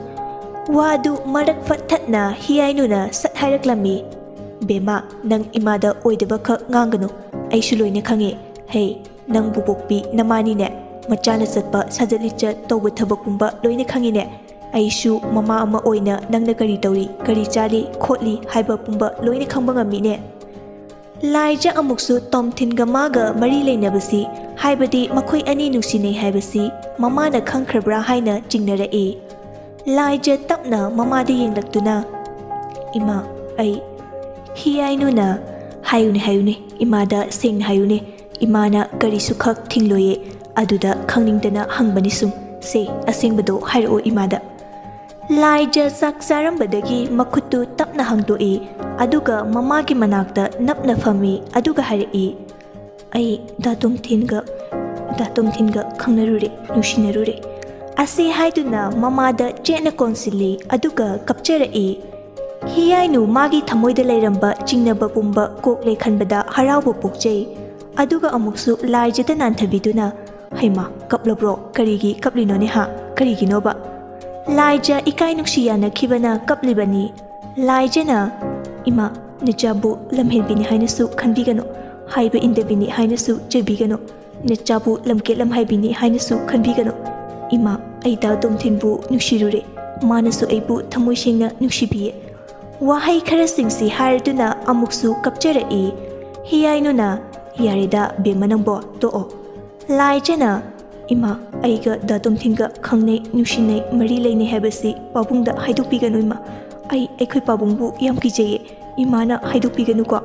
ꯋꯥꯗꯨ ꯃꯔꯛ ꯐꯠ ꯊꯠꯅ ꯍꯤꯌꯥꯏꯅꯨꯅ ꯁꯠ ꯍꯥꯏꯔꯛꯂꯝꯃꯤ꯫ "ꯕꯦꯝꯃ, ꯅꯪ ꯏꯃꯥꯗ ꯑꯣꯏꯗꯕ ꯈꯛ ꯉꯥꯡꯒꯅꯨ, ꯑꯩꯁꯨ ꯂꯣꯏꯅ ꯈꯪꯉꯦ꯫ ꯍꯦ, ꯅꯪꯕꯨ ꯄꯣꯛꯄꯤ ꯅꯃꯥꯅꯤꯅꯦ, ꯃꯆꯥꯅ ꯆꯠꯄ ꯁꯥꯖꯠ ꯂꯤꯆꯠ ꯇꯧꯕ ꯊꯕꯛ ꯄꯨꯝꯕ ꯂꯣꯏꯅ ꯈꯪꯉꯤꯅꯦ꯫ ꯑꯩꯁꯨ ꯃꯃꯥ ꯑꯃ ꯑꯣꯏꯅ ꯅꯪꯅ ꯀꯔꯤ ꯇꯧꯔꯤ, ꯀꯔꯤ ꯆꯥꯔꯤ, ꯈꯣꯠꯂꯤ ꯍꯥꯏꯕ ꯄꯨꯝꯕ ꯂꯣꯏꯅ ꯈꯪꯕ ꯉꯝꯃꯤꯅꯦ꯫" ꯂꯥꯏꯖ ꯑꯃꯨꯛꯁꯨ ꯇꯣꯝꯊꯤꯟꯒ ꯃꯥꯒ ꯃꯔꯤ ꯂꯩꯅꯕꯁꯤ, ꯍꯥꯏꯕꯗꯤ ꯃꯈꯣꯏ ꯑꯅꯤ ꯅꯨꯡꯁꯤꯅꯩ ꯍꯥꯏꯕꯁꯤ ꯃꯃꯥꯅ ꯈꯪꯈ꯭ꯔꯕ꯭ꯔꯥ ꯍꯥꯏꯅ ꯆꯤꯡꯅꯔꯛꯏ꯫ ꯂꯥꯏꯖ ꯇꯞꯅ ꯃꯃꯥꯗ ꯌꯦꯡꯂꯛꯇꯨꯅ, "ꯏꯃꯥ, ꯑꯩ..." ꯍꯤꯌꯥꯏꯅꯨꯅ, "ꯍꯥꯏꯌꯨꯅꯦ, ꯍꯥꯏꯌꯨꯅꯦ, ꯏꯃꯥꯗ ꯁꯦꯡꯅ ꯍꯥꯏꯌꯨꯅꯦ, ꯏꯃꯥꯅ ꯀꯔꯤꯁꯨ ꯈꯛ ꯊꯤꯡꯂꯣꯏꯌꯦ꯫ ꯑꯗꯨꯗ ꯈꯪꯅꯤꯡꯗꯅ ꯍꯪꯕꯅꯤ ꯁꯨꯝ, "ꯁꯦ, ꯑꯁꯦꯡꯕꯗꯣ ꯍꯥꯏꯔꯛꯑꯣ ꯏꯃꯥꯗ"꯫ ꯂꯥꯏꯖ ꯆꯥꯛ ꯆꯥꯔꯝꯕꯗꯒꯤ ꯃꯈꯨꯠꯇꯨ ꯇꯞꯅ ꯍꯥꯡꯗꯣꯛꯏ, ꯑꯗꯨꯒ ꯃꯃꯥꯒꯤ ꯃꯅꯥꯛꯇ ꯅꯞꯅ ꯐꯝꯃꯤ, ꯑꯗꯨꯒ ꯍꯥꯏꯔꯛꯏ, "ꯑꯩ ꯗꯥ ꯇꯣꯝꯊꯤꯟꯒ, ꯗꯥ ꯇꯣꯝꯊꯤꯟꯒ ꯈꯪꯅꯔꯨꯔꯦ, ꯅꯨꯡꯁꯤꯅꯔꯨꯔꯦ"꯫ ꯑꯁꯤ ꯍꯥꯏꯗꯨꯅ ꯃꯃꯥꯗ ꯆꯦꯠꯅ ꯀꯣꯟꯁꯤꯜꯂꯤ, ꯑꯗꯨꯒ ꯀꯞꯆꯔꯛꯏ꯫ ꯍꯤꯌꯥꯏꯅꯨ ꯃꯥꯒꯤ ꯊꯃꯣꯏꯗ ꯂꯩꯔꯝꯕ ꯆꯤꯡꯅꯕ ꯄꯨꯝꯕ ꯀꯣꯛꯂꯦ ꯈꯟꯕꯗ ꯍꯔꯥꯎꯕ ꯄꯣꯛꯆꯩ꯫ ꯑꯗꯨꯒ ꯑꯃꯨꯛꯁꯨ ꯂꯥꯏꯖꯗ ꯅꯥꯟꯊꯕꯤꯗꯨꯅ, "ꯍꯩꯃꯥ, ꯀꯞꯂꯕ꯭ꯔꯣ? ꯀꯔꯤꯒꯤ ꯀꯞꯂꯤꯅꯣꯅꯦ ꯍꯥ? ꯀꯔꯤꯒꯤꯅꯣꯕ?" ꯂꯥꯏꯖ ꯏꯀꯥꯏ ꯅꯨꯡꯁꯤ ꯌꯥꯅꯈꯤꯕꯅ ꯀꯞꯂꯤꯕꯅꯤ꯫ ꯂꯥꯏꯖꯅ, "ꯏꯃꯥ, ꯅꯆꯥꯕꯨ ꯂꯝꯍꯦꯟꯕꯤꯅꯤ ꯍꯥꯏꯅꯁꯨ ꯈꯟꯕꯤꯒꯅꯨ, ꯍꯥꯏꯕ ꯏꯟꯗꯕꯤꯅꯤ ꯍꯥꯏꯅꯁꯨ ꯆꯩꯕꯤꯒꯅꯨ, ꯅꯆꯥꯕꯨ ꯂꯝꯀꯦꯠ ꯂꯝꯍꯥꯏꯕꯤꯅꯤ ꯍꯥꯏꯅꯁꯨ ꯈꯟꯕꯤꯒꯅꯨ꯫ ꯏꯃꯥ, ꯑꯩ ꯗꯥ ꯇꯣꯝꯊꯤꯟꯕꯨ ꯅꯨꯡꯁꯤꯔꯨꯔꯦ, ꯃꯥꯅꯁꯨ ꯑꯩꯕꯨ ꯊꯃꯣꯏ ꯁꯦꯡꯅ ꯅꯨꯡꯁꯤꯕꯤꯌꯦ"꯫ ꯋꯥꯍꯩ ꯈꯔꯁꯤꯡꯁꯤ ꯍꯥꯏꯔꯗꯨꯅ ꯑꯃꯨꯛꯁꯨ ꯀꯞꯆꯔꯛꯏ꯫ ꯍꯤꯌꯥꯏꯅꯨꯅ, "ꯌꯥꯔꯦꯗ ꯕꯦꯝꯃ ꯅꯪꯕꯣ, ꯇꯣꯛꯑꯣ"꯫ ꯂꯥꯏꯖꯅ, "ꯏꯃꯥ, ꯑꯩꯒ ꯗꯥ ꯇꯣꯝꯊꯤꯟꯒ ꯈꯪꯅꯩ, ꯅꯨꯡꯁꯤꯅꯩ, ꯃꯔꯤ ꯂꯩꯅꯩ ꯍꯥꯏꯕꯁꯤ ꯄꯥꯕꯨꯡꯗ ꯍꯥꯏꯗꯣꯛꯄꯤꯒꯅꯨ ꯏꯃꯥ꯫ ꯑꯩ ꯑꯩꯈꯣꯏ ꯄꯥꯕꯨꯡꯕꯨ ꯌꯥꯝ ꯀꯤꯖꯩꯌꯦ, ꯏꯃꯥꯅ ꯍꯥꯏꯗꯣꯛꯄꯤꯒꯅꯨꯀꯣ"꯫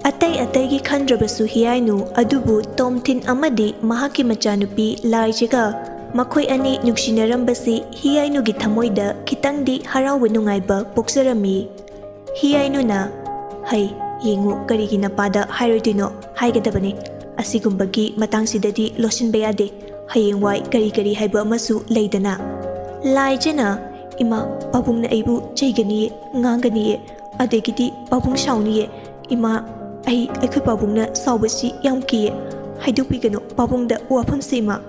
ꯑꯇꯩ ꯑꯇꯩꯒꯤ ꯈꯟꯗ꯭ꯔꯕꯁꯨ ꯍꯤꯌꯥꯏꯅꯨ ꯑꯗꯨꯕꯨ ꯇꯣꯝꯊꯤꯟ ꯑꯃꯗꯤ ꯃꯍꯥꯛꯀꯤ ꯃꯆꯥꯅꯨꯄꯤ ꯂꯥꯏꯖꯒ ꯃꯈꯣꯏ ꯑꯅꯤ ꯅꯨꯡꯁꯤꯅꯔꯝꯕꯁꯤ ꯍꯤꯌꯥꯏꯅꯨꯒꯤ ꯊꯃꯣꯏꯗ ꯈꯤꯇꯪꯗꯤ ꯍꯔꯥꯎꯕ ꯅꯨꯡꯉꯥꯏꯕ ꯄꯣꯛꯆꯔꯝꯃꯤ꯫ ꯍꯤꯌꯥꯏꯅꯨꯅ, "ꯍꯩ, ꯌꯦꯡꯉꯨ, ꯀꯔꯤꯒꯤ ꯅꯄꯥꯗ ꯍꯥꯏꯔꯣꯏꯗꯣꯏꯅꯣ? ꯍꯥꯏꯒꯗꯕꯅꯤ꯫ ꯑꯁꯤꯒꯨꯝꯕꯒꯤ ꯃꯇꯥꯡꯁꯤꯗꯗꯤ ꯂꯣꯠꯁꯤꯟꯕ ꯌꯥꯗꯦ꯫ ꯍꯌꯦꯡꯋꯥꯏ ꯀꯔꯤ ꯀꯔꯤ ꯍꯥꯏꯕ ꯑꯃꯁꯨ ꯂꯩꯗꯅ"꯫ ꯂꯥꯏꯖꯅ, "ꯏꯃꯥ, ꯄꯥꯕꯨꯡꯅ ꯑꯩꯕꯨ ꯆꯩꯒꯅꯤꯌꯦ, ꯉꯥꯡꯒꯅꯤꯌꯦ, ꯑꯗꯒꯤꯗꯤ ꯄꯥꯕꯨꯡ ꯁꯥꯎꯅꯤꯌꯦ꯫ ꯏꯃꯥ, ꯑꯩ ꯑꯩꯈꯣꯏ ꯄꯥꯕꯨꯡꯅ ꯁꯥꯎꯕꯁꯤ ꯌꯥꯝ ꯀꯤꯌꯦ꯫ ꯍꯥꯏꯗꯣꯛꯄꯤꯒꯅꯨ ꯄꯥꯕꯨꯡꯗ ꯋꯥꯐꯝꯁꯤ, ꯏꯃꯥ"꯫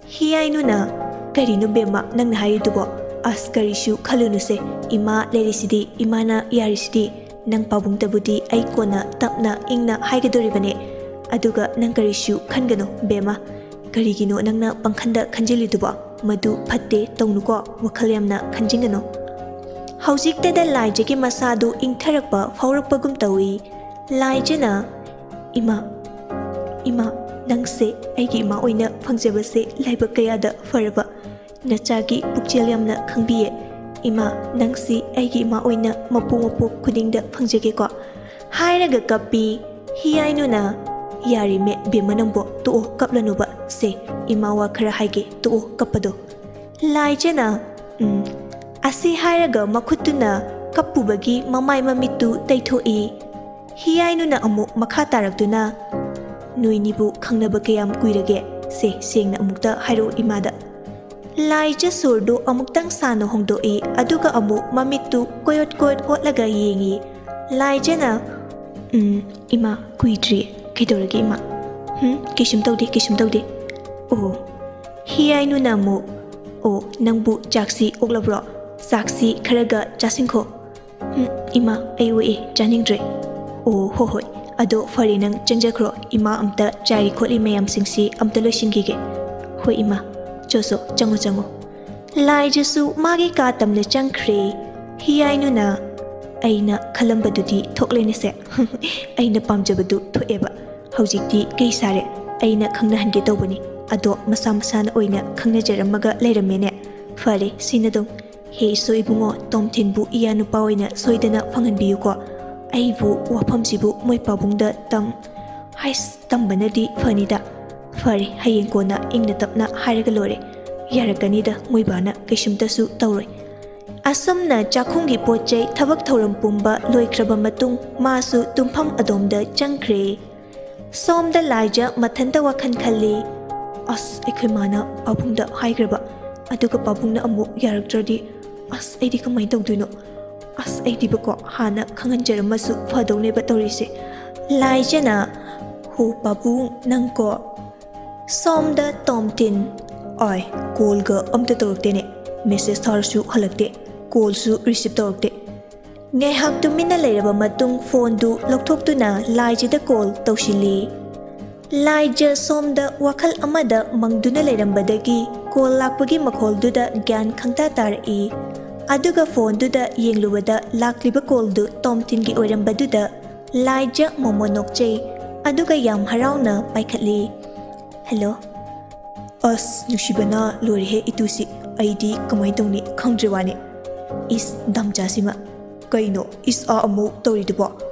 ꯍꯤꯌꯥꯏꯅꯨꯅ, "ꯀꯔꯤꯅꯣ ꯕꯦꯝꯃ ꯅꯪꯅ ꯍꯥꯏꯔꯤꯗꯨꯕꯣ? ꯑꯁ, ꯀꯔꯤꯁꯨ ꯈꯜꯂꯨꯅꯨꯁꯦ, ꯏꯃꯥ ꯂꯩꯔꯤꯁꯤꯗꯤ, ꯏꯃꯥꯅ ꯌꯥꯔꯤꯁꯤꯗꯤ꯫ ꯅꯪ ꯄꯥꯕꯨꯡꯗꯕꯨꯗꯤ ꯑꯩ ꯀꯣꯟꯅ ꯇꯞꯅ ꯏꯪꯅ ꯍꯥꯏꯒꯗꯣꯔꯤꯕꯅꯦ꯫ ꯑꯗꯨꯒ ꯅꯪ ꯀꯔꯤꯁꯨ ꯈꯟꯒꯅꯨ ꯕꯦꯝꯃ꯫ ꯀꯔꯤꯒꯤꯅꯣ ꯅꯪꯅ ꯄꯪꯈꯟꯗ ꯈꯟꯖꯤꯜꯂꯤꯗꯨꯕꯣ? ꯃꯗꯨ ꯐꯠꯇꯦ, ꯇꯧꯅꯨꯀꯣ, ꯋꯥꯈꯜ ꯌꯥꯝꯅ ꯈꯟꯖꯤꯟꯒꯅꯨ"꯫ ꯍꯧꯖꯤꯛꯇꯗ ꯂꯥꯏꯖꯒꯤ ꯃꯁꯥꯗꯨ ꯏꯪꯊꯔꯛꯄ ꯐꯥꯎꯔꯛꯄꯒꯨꯝ ꯇꯧꯏ꯫ ꯂꯥꯏꯖꯅ, "ꯏꯃꯥ, ꯏꯃꯥ, ꯅꯪꯁꯦ ꯑꯩꯒꯤ ꯏꯃꯥ ꯑꯣꯏꯅ ꯐꯪꯖꯕꯁꯦ ꯂꯥꯏꯕꯛ ꯀꯌꯥꯗ ꯐꯔꯕ꯫ ꯅꯆꯥꯒꯤ ꯄꯨꯛꯆꯦꯜ ꯌꯥꯝꯅ ꯈꯪꯕꯤꯌꯦ꯫ ꯏꯃꯥ, ꯅꯪꯁꯤ ꯑꯩꯒꯤ ꯏꯃꯥ ꯑꯣꯏꯅ ꯃꯄꯣꯛ ꯃꯄꯣꯛ ꯈꯨꯗꯤꯡꯗ ꯐꯪꯖꯒꯦꯀꯣ"꯫ ꯍꯥꯏꯔꯒ ꯀꯞꯄꯤ꯫ ꯍꯤꯌꯥꯏꯅꯨꯅ, "ꯌꯥꯔꯦꯃꯦ ꯕꯦꯝꯃ ꯅꯪꯕꯣ, ꯇꯣꯛꯑꯣ, ꯀꯞꯂꯅꯨꯕ꯫ ꯁꯦ, ꯏꯃꯥ ꯋꯥ ꯈꯔ ꯍꯥꯏꯒꯦ, ꯇꯣꯛꯑꯣ ꯀꯞꯄꯗꯣ"꯫ ꯂꯥꯏꯖꯅ, "ꯎꯝ"꯫ ꯑꯁꯤ ꯍꯥꯏꯔꯒ ꯃꯈꯨꯠꯇꯨꯅ ꯀꯞꯄꯨꯕꯒꯤ ꯃꯃꯥꯏ ꯃꯃꯤꯠꯇꯨ ꯇꯩꯊꯣꯛꯏ꯫ ꯍꯤꯌꯥꯏꯅꯨꯅ ꯑꯃꯨꯛ ꯃꯈꯥ ꯇꯥꯔꯛꯇꯨꯅ, "ꯅꯣꯏꯅꯤꯕꯨ ꯈꯪꯅꯕ ꯀꯌꯥꯝ ꯀꯨꯏꯔꯒꯦ? ꯁꯦ, ꯁꯦꯡꯅ ꯑꯃꯨꯛꯇ ꯍꯥꯏꯔꯛꯑꯣ ꯏꯃꯥꯗ"꯫ ꯂꯥꯏꯖ ꯁꯣꯔꯗꯨ ꯑꯃꯨꯛꯇꯪ ꯁꯥꯟꯅ ꯍꯣꯡꯗꯣꯛꯏ, ꯑꯗꯨꯒ ꯑꯃꯨꯛ ꯃꯃꯤꯠꯇꯨ ꯀꯣꯌꯣꯠ ꯀꯣꯌꯣꯠ ꯑꯣꯠꯂꯒ ꯌꯦꯡꯏ꯫ ꯂꯥꯏꯖꯅ, "ꯎꯝ, ꯏꯃꯥ, ꯀꯨꯏꯗ꯭ꯔꯤ꯫ ꯀꯩꯗꯧꯔꯒꯦ ꯏꯃꯥ?" "ꯍꯨꯝ, ꯀꯩꯁꯨꯝ ꯇꯧꯗꯦ, ꯀꯩꯁꯨꯝ ꯇꯧꯗꯦ"꯫ "ꯑꯣ"꯫ ꯍꯤꯌꯥꯏꯅꯨꯅ ꯑꯃꯨꯛ, "ꯑꯣ, ꯅꯪꯕꯨ ꯆꯥꯛꯁꯤ ꯑꯣꯛꯂꯕ꯭ꯔꯣ? ꯆꯥꯛꯁꯤ ꯈꯔꯒ ꯆꯥꯁꯤꯟꯈꯣ"꯫ "ꯎꯝ, ꯏꯃꯥ, ꯑꯩ ꯑꯣꯛꯑꯦ, ꯆꯥꯅꯤꯡꯗ꯭ꯔꯦ"꯫ "ꯑꯣ, ꯍꯣ ꯍꯣꯏ, ꯑꯗꯣ ꯐꯔꯦ, ꯅꯪ ꯆꯪꯖꯈ꯭ꯔꯣ, ꯏꯃꯥ ꯑꯝꯇ ꯆꯥꯏꯔꯤ ꯈꯣꯠꯂꯤ ꯃꯌꯥꯝꯁꯤꯡꯁꯤ ꯑꯝꯇ ꯂꯣꯏꯁꯤꯟꯈꯤꯒꯦ"꯫ "ꯍꯣꯏ ꯏꯃꯥ, ꯆꯣ ꯆꯣ, ꯆꯪꯉꯣ ꯆꯪꯉꯣ"꯫ ꯂꯥꯏꯖꯁꯨ ꯃꯥꯒꯤ ꯀꯥ ꯇꯝꯅ ꯆꯪꯈ꯭ꯔꯦ꯫ ꯍꯤꯌꯥꯏꯅꯨꯅ, "ꯑꯩꯅ ꯈꯜꯂꯝꯕꯗꯨꯗꯤ ꯊꯣꯛꯂꯦꯅꯦꯁꯦ"꯫ "ꯑꯩꯅ ꯄꯥꯝꯖꯕꯗꯨ ꯊꯣꯛꯑꯦꯕ꯫ ꯍꯧꯖꯤꯛꯇꯤ ꯀꯩ ꯁꯥꯔꯦ? ꯑꯩꯅ ꯈꯪꯅꯍꯟꯒꯦ ꯇꯧꯕꯅꯤ, ꯑꯗꯣ ꯃꯁꯥ ꯃꯁꯥꯅ ꯑꯣꯏꯅ ꯈꯪꯅꯖꯔꯝꯃꯒ ꯂꯩꯔꯝꯃꯦꯅꯦ꯫ ꯐꯔꯦ, ꯁꯤꯅꯗꯧ꯫ ꯍꯦ ꯏꯁꯣ ꯏꯕꯨꯡꯉꯣ, ꯇꯣꯝꯊꯤꯟꯕꯨ ꯏꯌꯥ ꯅꯨꯄꯥ ꯑꯣꯏꯅ ꯁꯣꯏꯗꯅ ꯐꯪꯍꯟꯕꯤꯌꯨꯀꯣ꯫ ꯑꯩꯕꯨ ꯋꯥꯐꯝꯁꯤꯕꯨ ꯃꯣꯏ ꯄꯥꯕꯨꯡꯗ ꯇꯝ-, ꯍꯥꯏꯁ, ꯇꯝꯕꯅꯗꯤ ꯐꯅꯤꯗ꯫ ꯐꯔꯦ, ꯍꯌꯦꯡ ꯀꯣꯟꯅ ꯏꯪꯅ ꯇꯞꯅ ꯍꯥꯏꯔꯒ ꯂꯣꯏꯔꯦ꯫ ꯌꯥꯔꯛꯀꯅꯤꯗ, ꯃꯣꯏ ꯕꯥꯅ ꯀꯩꯁꯨꯝꯇꯁꯨ ꯇꯧꯔꯣꯏ"꯫ ꯑꯁꯨꯝꯅ ꯆꯥꯛꯈꯨꯝꯒꯤ ꯄꯣꯠ ꯆꯩ ꯊꯕꯛ ꯊꯧꯔꯝ ꯄꯨꯝꯕ ꯂꯣꯏꯈ꯭ꯔꯕ ꯃꯇꯨꯡ ꯃꯥꯁꯨ ꯇꯨꯝꯐꯝ ꯑꯗꯣꯝꯗ ꯆꯪꯈ꯭ꯔꯦ꯫ ꯁꯣꯝꯗ ꯂꯥꯏꯖ ꯃꯊꯟꯇ ꯋꯥꯈꯜ ꯈꯜꯂꯤ꯫ "ꯑꯁ, ꯑꯩꯈꯣꯏ ꯃꯥꯅ ꯄꯥꯕꯨꯡꯗ ꯍꯥꯏꯈ꯭ꯔꯕ, ꯑꯗꯨꯒ ꯄꯥꯕꯨꯡꯅ ꯑꯃꯨꯛ ꯌꯥꯔꯛꯇ꯭ꯔꯗꯤ, ꯑꯁ, ꯑꯩꯗꯤ ꯀꯃꯥꯏꯅ ꯇꯧꯗꯣꯏꯅꯣ? ꯑꯁ, ꯑꯩꯗꯤꯕꯀꯣ ꯍꯥꯟꯅ ꯈꯪꯍꯟꯖꯔꯝꯃꯁꯨ ꯐꯗꯧꯅꯦꯕ ꯇꯧꯔꯤꯁꯦ"꯫ ꯂꯥꯏꯖꯅ, "ꯍꯣ ꯄꯥꯕꯨꯡ, ꯅꯪꯀꯣ"꯫ ꯁꯣꯝꯗ ꯇꯣꯝꯇꯤꯟ, "ꯑꯥꯏ, ꯀꯣꯜꯒ ꯑꯝꯇ ꯇꯧꯔꯛꯇꯦꯅꯦ, ꯃꯦꯁꯦꯖ ꯊꯥꯔꯁꯨ ꯍꯜꯂꯛꯇꯦ, ꯀꯣꯜꯁꯨ ꯔꯤꯁꯤꯞ ꯇꯧꯔꯛꯇꯦ"꯫ ꯉꯥꯏꯍꯥꯛ ꯇꯨꯃꯤꯟꯅ ꯂꯩꯔꯕ ꯃꯇꯨꯡ ꯐꯣꯟꯗꯨ ꯂꯧꯊꯣꯛꯇꯨꯅ ꯂꯥꯏꯖꯗ ꯀꯣꯜ ꯇꯧꯁꯤꯜꯂꯤ꯫ ꯂꯥꯏꯖ ꯁꯣꯝꯗ ꯋꯥꯈꯜ ꯑꯃꯗ ꯃꯪꯗꯨꯅ ꯂꯩꯔꯝꯕꯗꯒꯤ ꯀꯣꯜ ꯂꯥꯛꯄꯒꯤ ꯃꯈꯣꯜꯗꯨꯗ ꯒ꯭ꯌꯥꯟ ꯈꯪꯇꯥ ꯇꯥꯔꯛꯏ꯫ ꯑꯗꯨꯒ ꯐꯣꯟꯗꯨꯗ ꯌꯦꯡꯂꯨꯕꯗ ꯂꯥꯛꯂꯤꯕ ꯀꯣꯜꯗꯨ ꯇꯣꯝꯊꯤꯟꯒꯤ ꯑꯣꯏꯔꯝꯕꯗꯨꯗ ꯂꯥꯏꯖ ꯃꯣꯃꯣꯟ ꯅꯣꯛꯆꯩ, ꯑꯗꯨꯒ ꯌꯥꯝ ꯍꯔꯥꯎꯅ ꯄꯥꯏꯈꯠꯂꯤ꯫ "ꯍꯦꯜꯂꯣ"꯫ "ꯑꯁ, ꯅꯨꯡꯁꯤꯕꯅ ꯂꯣꯏꯔꯦꯍꯦ ꯏꯇꯨꯁꯤ, ꯑꯩꯗꯤ ꯀꯃꯥꯏꯅ ꯇꯧꯅꯤ ꯈꯪꯗ꯭ꯔꯦ ꯋꯥꯅꯤ"꯫ "ꯏꯁ, ꯗꯥꯝꯆꯥꯁꯤꯃ"꯫ "ꯀꯩꯅꯣ ꯏꯁ ꯑꯥ ꯑꯃꯨꯛ ꯇꯧꯔꯤꯗꯨꯕꯣ?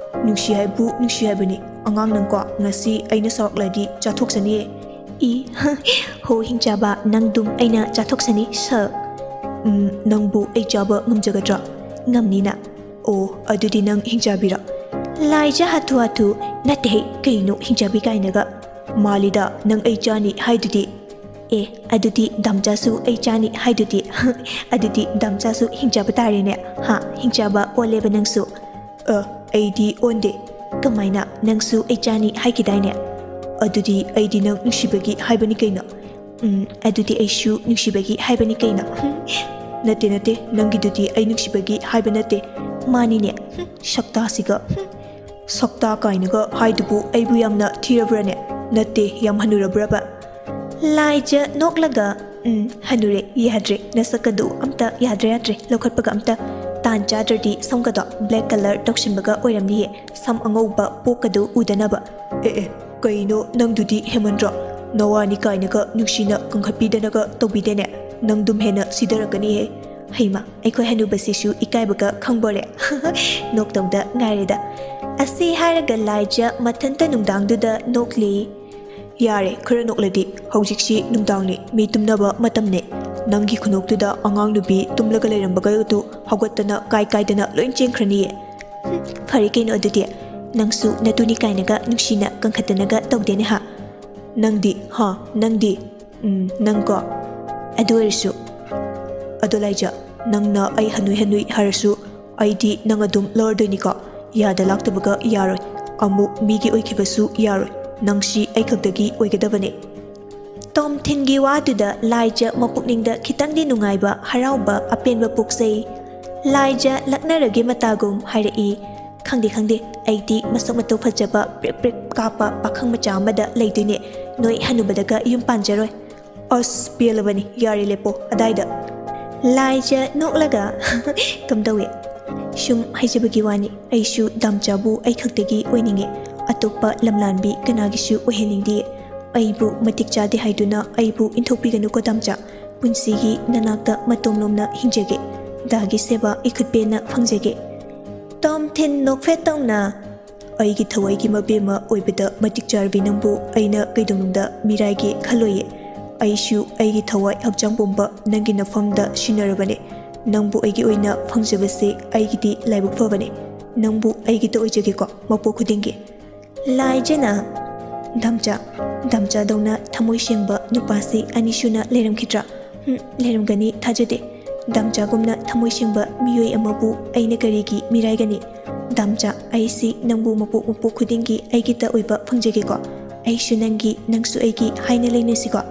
ꯅꯨꯡꯁꯤ ꯍꯥꯏꯕꯨ ꯅꯨꯡꯁꯤ ꯍꯥꯏꯕꯅꯤ, ꯑꯉꯥꯡ ꯅꯪꯀꯣ, ꯉꯁꯤ ꯑꯩꯅ ꯁꯥꯎꯔꯛꯂꯗꯤ ꯆꯥꯊꯣꯛꯆꯅꯤꯌꯦ꯫ ꯏ, ꯍꯣ ꯍꯤꯡꯆꯥꯕ, ꯅꯪꯗꯨꯝ ꯑꯩꯅ ꯆꯥꯊꯣꯛꯆꯅꯤ ꯁꯛ꯫ ꯎꯝ, ꯅꯪꯕꯨ ꯑꯩ ꯆꯥꯕ ꯉꯝꯖꯒꯗ꯭ꯔꯥ? ꯉꯝꯅꯤꯅ꯫ ꯑꯣ, ꯑꯗꯨꯗꯤ ꯅꯪ ꯍꯤꯡꯆꯥꯕꯤꯔꯣ? ꯂꯥꯏꯖ ꯍꯥꯊꯨ ꯍꯥꯊꯨ, ꯅꯠꯇꯦꯍꯦ, ꯀꯩꯅꯣ ꯍꯤꯡꯆꯥꯕꯤ ꯀꯥꯏꯅꯒ? ꯃꯥꯂꯤꯗ, ꯅꯪ ꯑꯩ ꯆꯥꯅꯤ ꯍꯥꯏꯗꯨꯗꯤ꯫ ꯑꯦ, ꯑꯗꯨꯗꯤ ꯗꯥꯝꯆꯥꯁꯨ ꯑꯩ ꯆꯥꯅꯤ ꯍꯥꯏꯗꯨꯗꯤ꯫ ꯑꯗꯨꯗꯤ ꯗꯥꯝꯆꯥꯁꯨ ꯍꯤꯡꯆꯥꯕ ꯇꯥꯔꯦꯅꯦ꯫ ꯍꯥ, ꯍꯤꯡꯆꯥꯕ ꯑꯣꯜꯂꯦꯕ ꯅꯪꯁꯨ? ꯑ, ꯑꯩꯗꯤ ꯑꯣꯟꯗꯦ꯫ ꯀꯃꯥꯏꯅ? ꯅꯪꯁꯨ ꯑꯩ ꯆꯥꯅꯤ ꯍꯥꯏꯈꯤꯗꯥꯏꯅꯦ? ꯑꯗꯨꯗꯤ ꯑꯩꯗꯤ ꯅꯪ ꯅꯨꯡꯁꯤꯕꯒꯤ ꯍꯥꯏꯕꯅꯤ ꯀꯩꯅꯣ꯫ ꯎꯝ, ꯑꯗꯨꯗꯤ ꯑꯩꯁꯨ ꯅꯨꯡꯁꯤꯕꯒꯤ ꯍꯥꯏꯕꯅꯤ ꯀꯩꯅꯣ꯫ ꯅꯠꯇꯦ, ꯅꯠꯇꯦ, ꯅꯪꯒꯤꯗꯨꯗꯤ ꯑꯩ ꯅꯨꯡꯁꯤꯕꯒꯤ ꯍꯥꯏꯕ ꯅꯠꯇꯦ꯫ ꯃꯥꯅꯤꯅꯦ꯫ ꯍꯨꯝ, ꯁꯛꯇꯥꯁꯤꯒ꯫ ꯍꯨꯝ꯫ ꯁꯛꯇꯥ ꯀꯥꯏꯅꯒ ꯍꯥꯏꯗꯨꯕꯨ ꯑꯩꯕꯨ ꯌꯥꯝꯅ ꯊꯤꯔꯕ꯭ꯔꯥꯅꯦ? ꯅꯠꯇꯦ, ꯌꯥꯝ ꯍꯟꯅꯨꯔꯕ꯭ꯔꯕ? ꯂꯥꯏꯖ ꯅꯣꯛꯂꯒ, "ꯎꯝ, ꯍꯟꯅꯨꯔꯦ, ꯌꯥꯗ꯭ꯔꯦ, ꯅꯁꯛꯀꯗꯨ ꯑꯝꯇ ꯌꯥꯗ꯭ꯔꯦ, ꯌꯥꯗ꯭ꯔꯦ, ꯂꯧꯈꯠꯄꯒ ꯑꯝꯇ꯫ ꯇꯥꯟ ꯆꯥꯗ꯭ꯔꯗꯤ ꯁꯝꯒꯗꯣ black colour ꯇꯧꯁꯤꯟꯕꯒ ꯑꯣꯏꯔꯝꯅꯤꯌꯦ, ꯁꯝ ꯑꯉꯧꯕ ꯄꯣꯛꯀꯗꯨ ꯎꯗꯅꯕ꯫" ꯑꯦ, ꯑꯦ, ꯀꯩꯅꯣ ꯅꯪꯗꯨꯗꯤ ꯍꯦꯃꯟꯗ꯭ꯔꯣ? ꯅꯋꯥꯅꯤ ꯀꯥꯏꯅꯒ ꯅꯨꯡꯁꯤꯅ ꯀꯪꯈꯠꯄꯤꯗꯅꯒ ꯇꯧꯕꯤꯗꯦꯅꯦ, ꯅꯪꯗꯨꯝ ꯍꯦꯟꯅ ꯁꯤꯗꯔꯛꯀꯅꯤꯍꯦ꯫ ꯍꯩꯃ, ꯑꯩꯈꯣꯏ ꯍꯅꯨꯕꯁꯤꯁꯨ ꯏꯀꯥꯏꯕꯒ ꯈꯪꯕꯣꯔꯦ꯫ ꯅꯣꯛꯇꯧꯗ ꯉꯥꯏꯔꯦꯗ꯫ ꯑꯁꯤ ꯍꯥꯏꯔꯒ ꯂꯥꯏꯖ ꯃꯊꯟꯇ ꯅꯨꯡꯗꯥꯡꯗꯨꯗ ꯅꯣꯛꯂꯤ꯫ ꯌꯥꯔꯦ, ꯈꯔ ꯅꯣꯛꯂꯗꯤ꯫ ꯍꯧꯖꯤꯛꯁꯤ ꯅꯨꯡꯗꯥꯡꯅꯤ, ꯃꯤ ꯇꯨꯝꯅꯕ ꯃꯇꯝꯅꯤ꯫ ꯅꯪꯒꯤ ꯈꯨꯅꯣꯛꯇꯨꯗ ꯑꯉꯥꯡ ꯅꯨꯄꯤ ꯇꯨꯝꯂꯒ ꯂꯩꯔꯝꯕꯒꯗꯨ ꯍꯧꯒꯠꯇꯅ ꯀꯥꯏ ꯀꯥꯏꯗꯅ ꯂꯣꯏ ꯆꯦꯟꯈ꯭ꯔꯅꯤꯌꯦ꯫ ꯍꯨꯝ, ꯐꯔꯦ ꯀꯩꯅꯣ ꯑꯗꯨꯗꯤ꯫ ꯅꯪꯁꯨ ꯅꯇꯨꯅꯤ ꯀꯥꯏꯅꯒ ꯅꯨꯡꯁꯤꯅ ꯀꯪꯈꯠꯇꯅꯒ ꯇꯧꯗꯦꯅꯦ ꯍꯥ? ꯅꯪꯗꯤ, ꯍꯥ, ꯅꯪꯗꯤ? ꯎꯝ, ꯅꯪꯀꯣ꯫ ꯑꯗꯨ ꯑꯣꯏꯔꯁꯨ꯫ ꯑꯗꯣ ꯂꯥꯏꯖ, ꯅꯪꯅ ꯑꯩ ꯍꯟꯅꯨꯏ ꯍꯟꯅꯨꯏ ꯍꯥꯏꯔꯁꯨ, ꯑꯩꯗꯤ ꯅꯪ ꯑꯗꯨꯝ ꯂꯧꯔꯗꯣꯏꯅꯤꯀꯣ꯫ ꯌꯥꯗ ꯂꯥꯛꯇꯕꯒ ꯌꯥꯔꯣꯏ꯫ ꯑꯃꯨꯛ ꯃꯤꯒꯤ ꯑꯣꯏꯈꯤꯕꯁꯨ ꯌꯥꯔꯣꯏ꯫ ꯅꯪꯁꯤ ꯑꯩ ꯈꯛꯇꯒꯤ ꯑꯣꯏꯒꯗꯕꯅꯦ꯫ ꯇꯣꯝꯊꯤꯟꯒꯤ ꯋꯥꯗꯨꯗ ꯂꯥꯏꯖ ꯃꯄꯨꯛꯅꯤꯡꯗ ꯈꯤꯇꯪꯗꯤ ꯅꯨꯡꯉꯥꯏꯕ, ꯍꯔꯥꯎꯕ, ꯑꯄꯦꯟꯕ ꯄꯣꯛꯆꯩ꯫ ꯂꯥꯏꯖ ꯂꯛꯅꯔꯒꯦ ꯃꯇꯥꯒꯨꯝ ꯍꯥꯏꯔꯛꯏ꯫ "ꯈꯪꯗꯦ, ꯈꯪꯗꯦ, ꯑꯩꯗꯤ ꯃꯁꯛ ꯃꯇꯧ ꯐꯖꯕ ꯄ꯭ꯔꯦꯛ ꯄ꯭ꯔꯦꯛ ꯀꯥꯞꯄ ꯄꯥꯈꯪ ꯃꯆꯥ ꯑꯃꯗ ꯂꯩꯗꯣꯏꯅꯦ꯫ ꯅꯣꯏ ꯍꯅꯨꯕꯗꯒ ꯌꯨꯝ ꯄꯥꯟꯖꯔꯣꯏ꯫" "ꯑꯁ, ꯄꯦꯜꯂꯕꯅꯤ, ꯌꯥꯔꯦ, ꯂꯦꯞꯄꯣ ꯑꯗꯥꯏꯗ꯫" ꯂꯥꯏꯖ ꯅꯣꯛꯂꯒ, "ꯀꯝꯗꯧꯏ? ꯁꯨꯝ ꯍꯥꯏꯖꯕꯒꯤ ꯋꯥꯅꯤ, ꯑꯩꯁꯨ ꯗꯥꯝꯆꯥꯕꯨ ꯑꯩ ꯈꯛꯇꯒꯤ ꯑꯣꯏꯅꯤꯡꯉꯦ꯫ ꯑꯇꯣꯞꯄ ꯂꯝꯂꯥꯟꯕꯤ ꯀꯅꯥꯒꯤꯁꯨ ꯑꯣꯏꯍꯟꯅꯤꯡꯗꯦ꯫ ꯑꯩꯕꯨ ꯃꯇꯤꯛ ꯆꯥꯗꯦ ꯍꯥꯏꯗꯨꯅ ꯑꯩꯕꯨ ꯏꯟꯊꯣꯛꯄꯤꯒꯅꯨꯀꯣ ꯗꯥꯝꯆꯥ꯫ ꯄꯨꯟꯁꯤꯒꯤ ꯅꯅꯥꯛꯇ ꯃꯇꯣꯝꯂꯣꯝꯅ ꯍꯤꯡꯖꯒꯦ꯫ ꯗꯥꯒꯤ ꯁꯦꯕꯥ ꯏꯈꯨꯠ ꯄꯦꯟꯅ ꯐꯪꯖꯒꯦ꯫" ꯇꯣꯝꯊꯤꯟ ꯅꯣꯛꯐꯦꯠ ꯇꯧꯅ, ꯑꯩꯒꯤ ꯊꯋꯥꯏꯒꯤ ꯃꯕꯦꯝꯃ ꯑꯣꯏꯕꯗ ꯃꯇꯤꯛ ꯆꯥꯔꯕꯤ ꯅꯪꯕꯨ ꯑꯩꯅ ꯀꯩꯗꯧꯅꯨꯡꯗ ꯃꯤꯔꯥꯏꯒꯦ ꯈꯜꯂꯣꯏꯌꯦ꯫ ꯑꯩꯁꯨ ꯑꯩꯒꯤ ꯊꯋꯥꯏ ꯍꯛꯆꯥꯡ ꯄꯨꯝꯕ ꯅꯪꯒꯤ ꯅꯐꯝꯗ ꯁꯤꯟꯅꯔꯕꯅꯦ꯫ ꯅꯪꯕꯨ ꯑꯩꯒꯤ ꯑꯣꯏꯅ ꯐꯪꯖꯕꯁꯦ ꯑꯩꯒꯤꯗꯤ ꯂꯥꯏꯕꯛ ꯐꯕꯅꯦ꯫ ꯅꯪꯕꯨ ꯑꯩꯒꯤꯇ ꯑꯣꯏꯖꯒꯦꯀꯣ, ꯃꯄꯣꯛ ꯈꯨꯗꯤꯡꯒꯤ꯫ ꯂꯥꯏꯖꯅ꯫ ꯗꯥꯝꯆꯥ, ꯗꯥꯝꯆꯥꯗꯧꯅ ꯊꯃꯣꯏ ꯁꯦꯡꯕ ꯅꯨꯄꯥꯁꯤ ꯑꯅꯤꯁꯨꯅ ꯂꯩꯔꯝꯈꯤꯗ꯭ꯔꯥ? ꯍꯨꯝ, ꯂꯩꯔꯝꯒꯅꯤ ꯊꯥꯖꯗꯦ꯫ ꯗꯥꯝꯆꯥꯒꯨꯝꯅ ꯊꯃꯣꯏ ꯁꯦꯡꯕ ꯃꯤꯑꯣꯏ ꯑꯃꯕꯨ ꯑꯩꯅ ꯀꯔꯤꯒꯤ ꯃꯤꯔꯥꯏꯒꯅꯤ? ꯗꯥꯝꯆꯥ, ꯑꯩꯁꯤ ꯅꯪꯕꯨ ꯃꯄꯣꯛ ꯃꯄꯣꯛ ꯈꯨꯗꯤꯡꯒꯤ ꯑꯩꯒꯤꯇ ꯑꯣꯏꯕ ꯐꯪꯖꯒꯦꯀꯣ꯫ ꯑꯩꯁꯨ ꯅꯪꯒꯤ, ꯅꯪꯁꯨ ꯑꯩꯒꯤ ꯍꯥꯏꯅ ꯂꯩꯅꯁꯤꯀꯣ꯫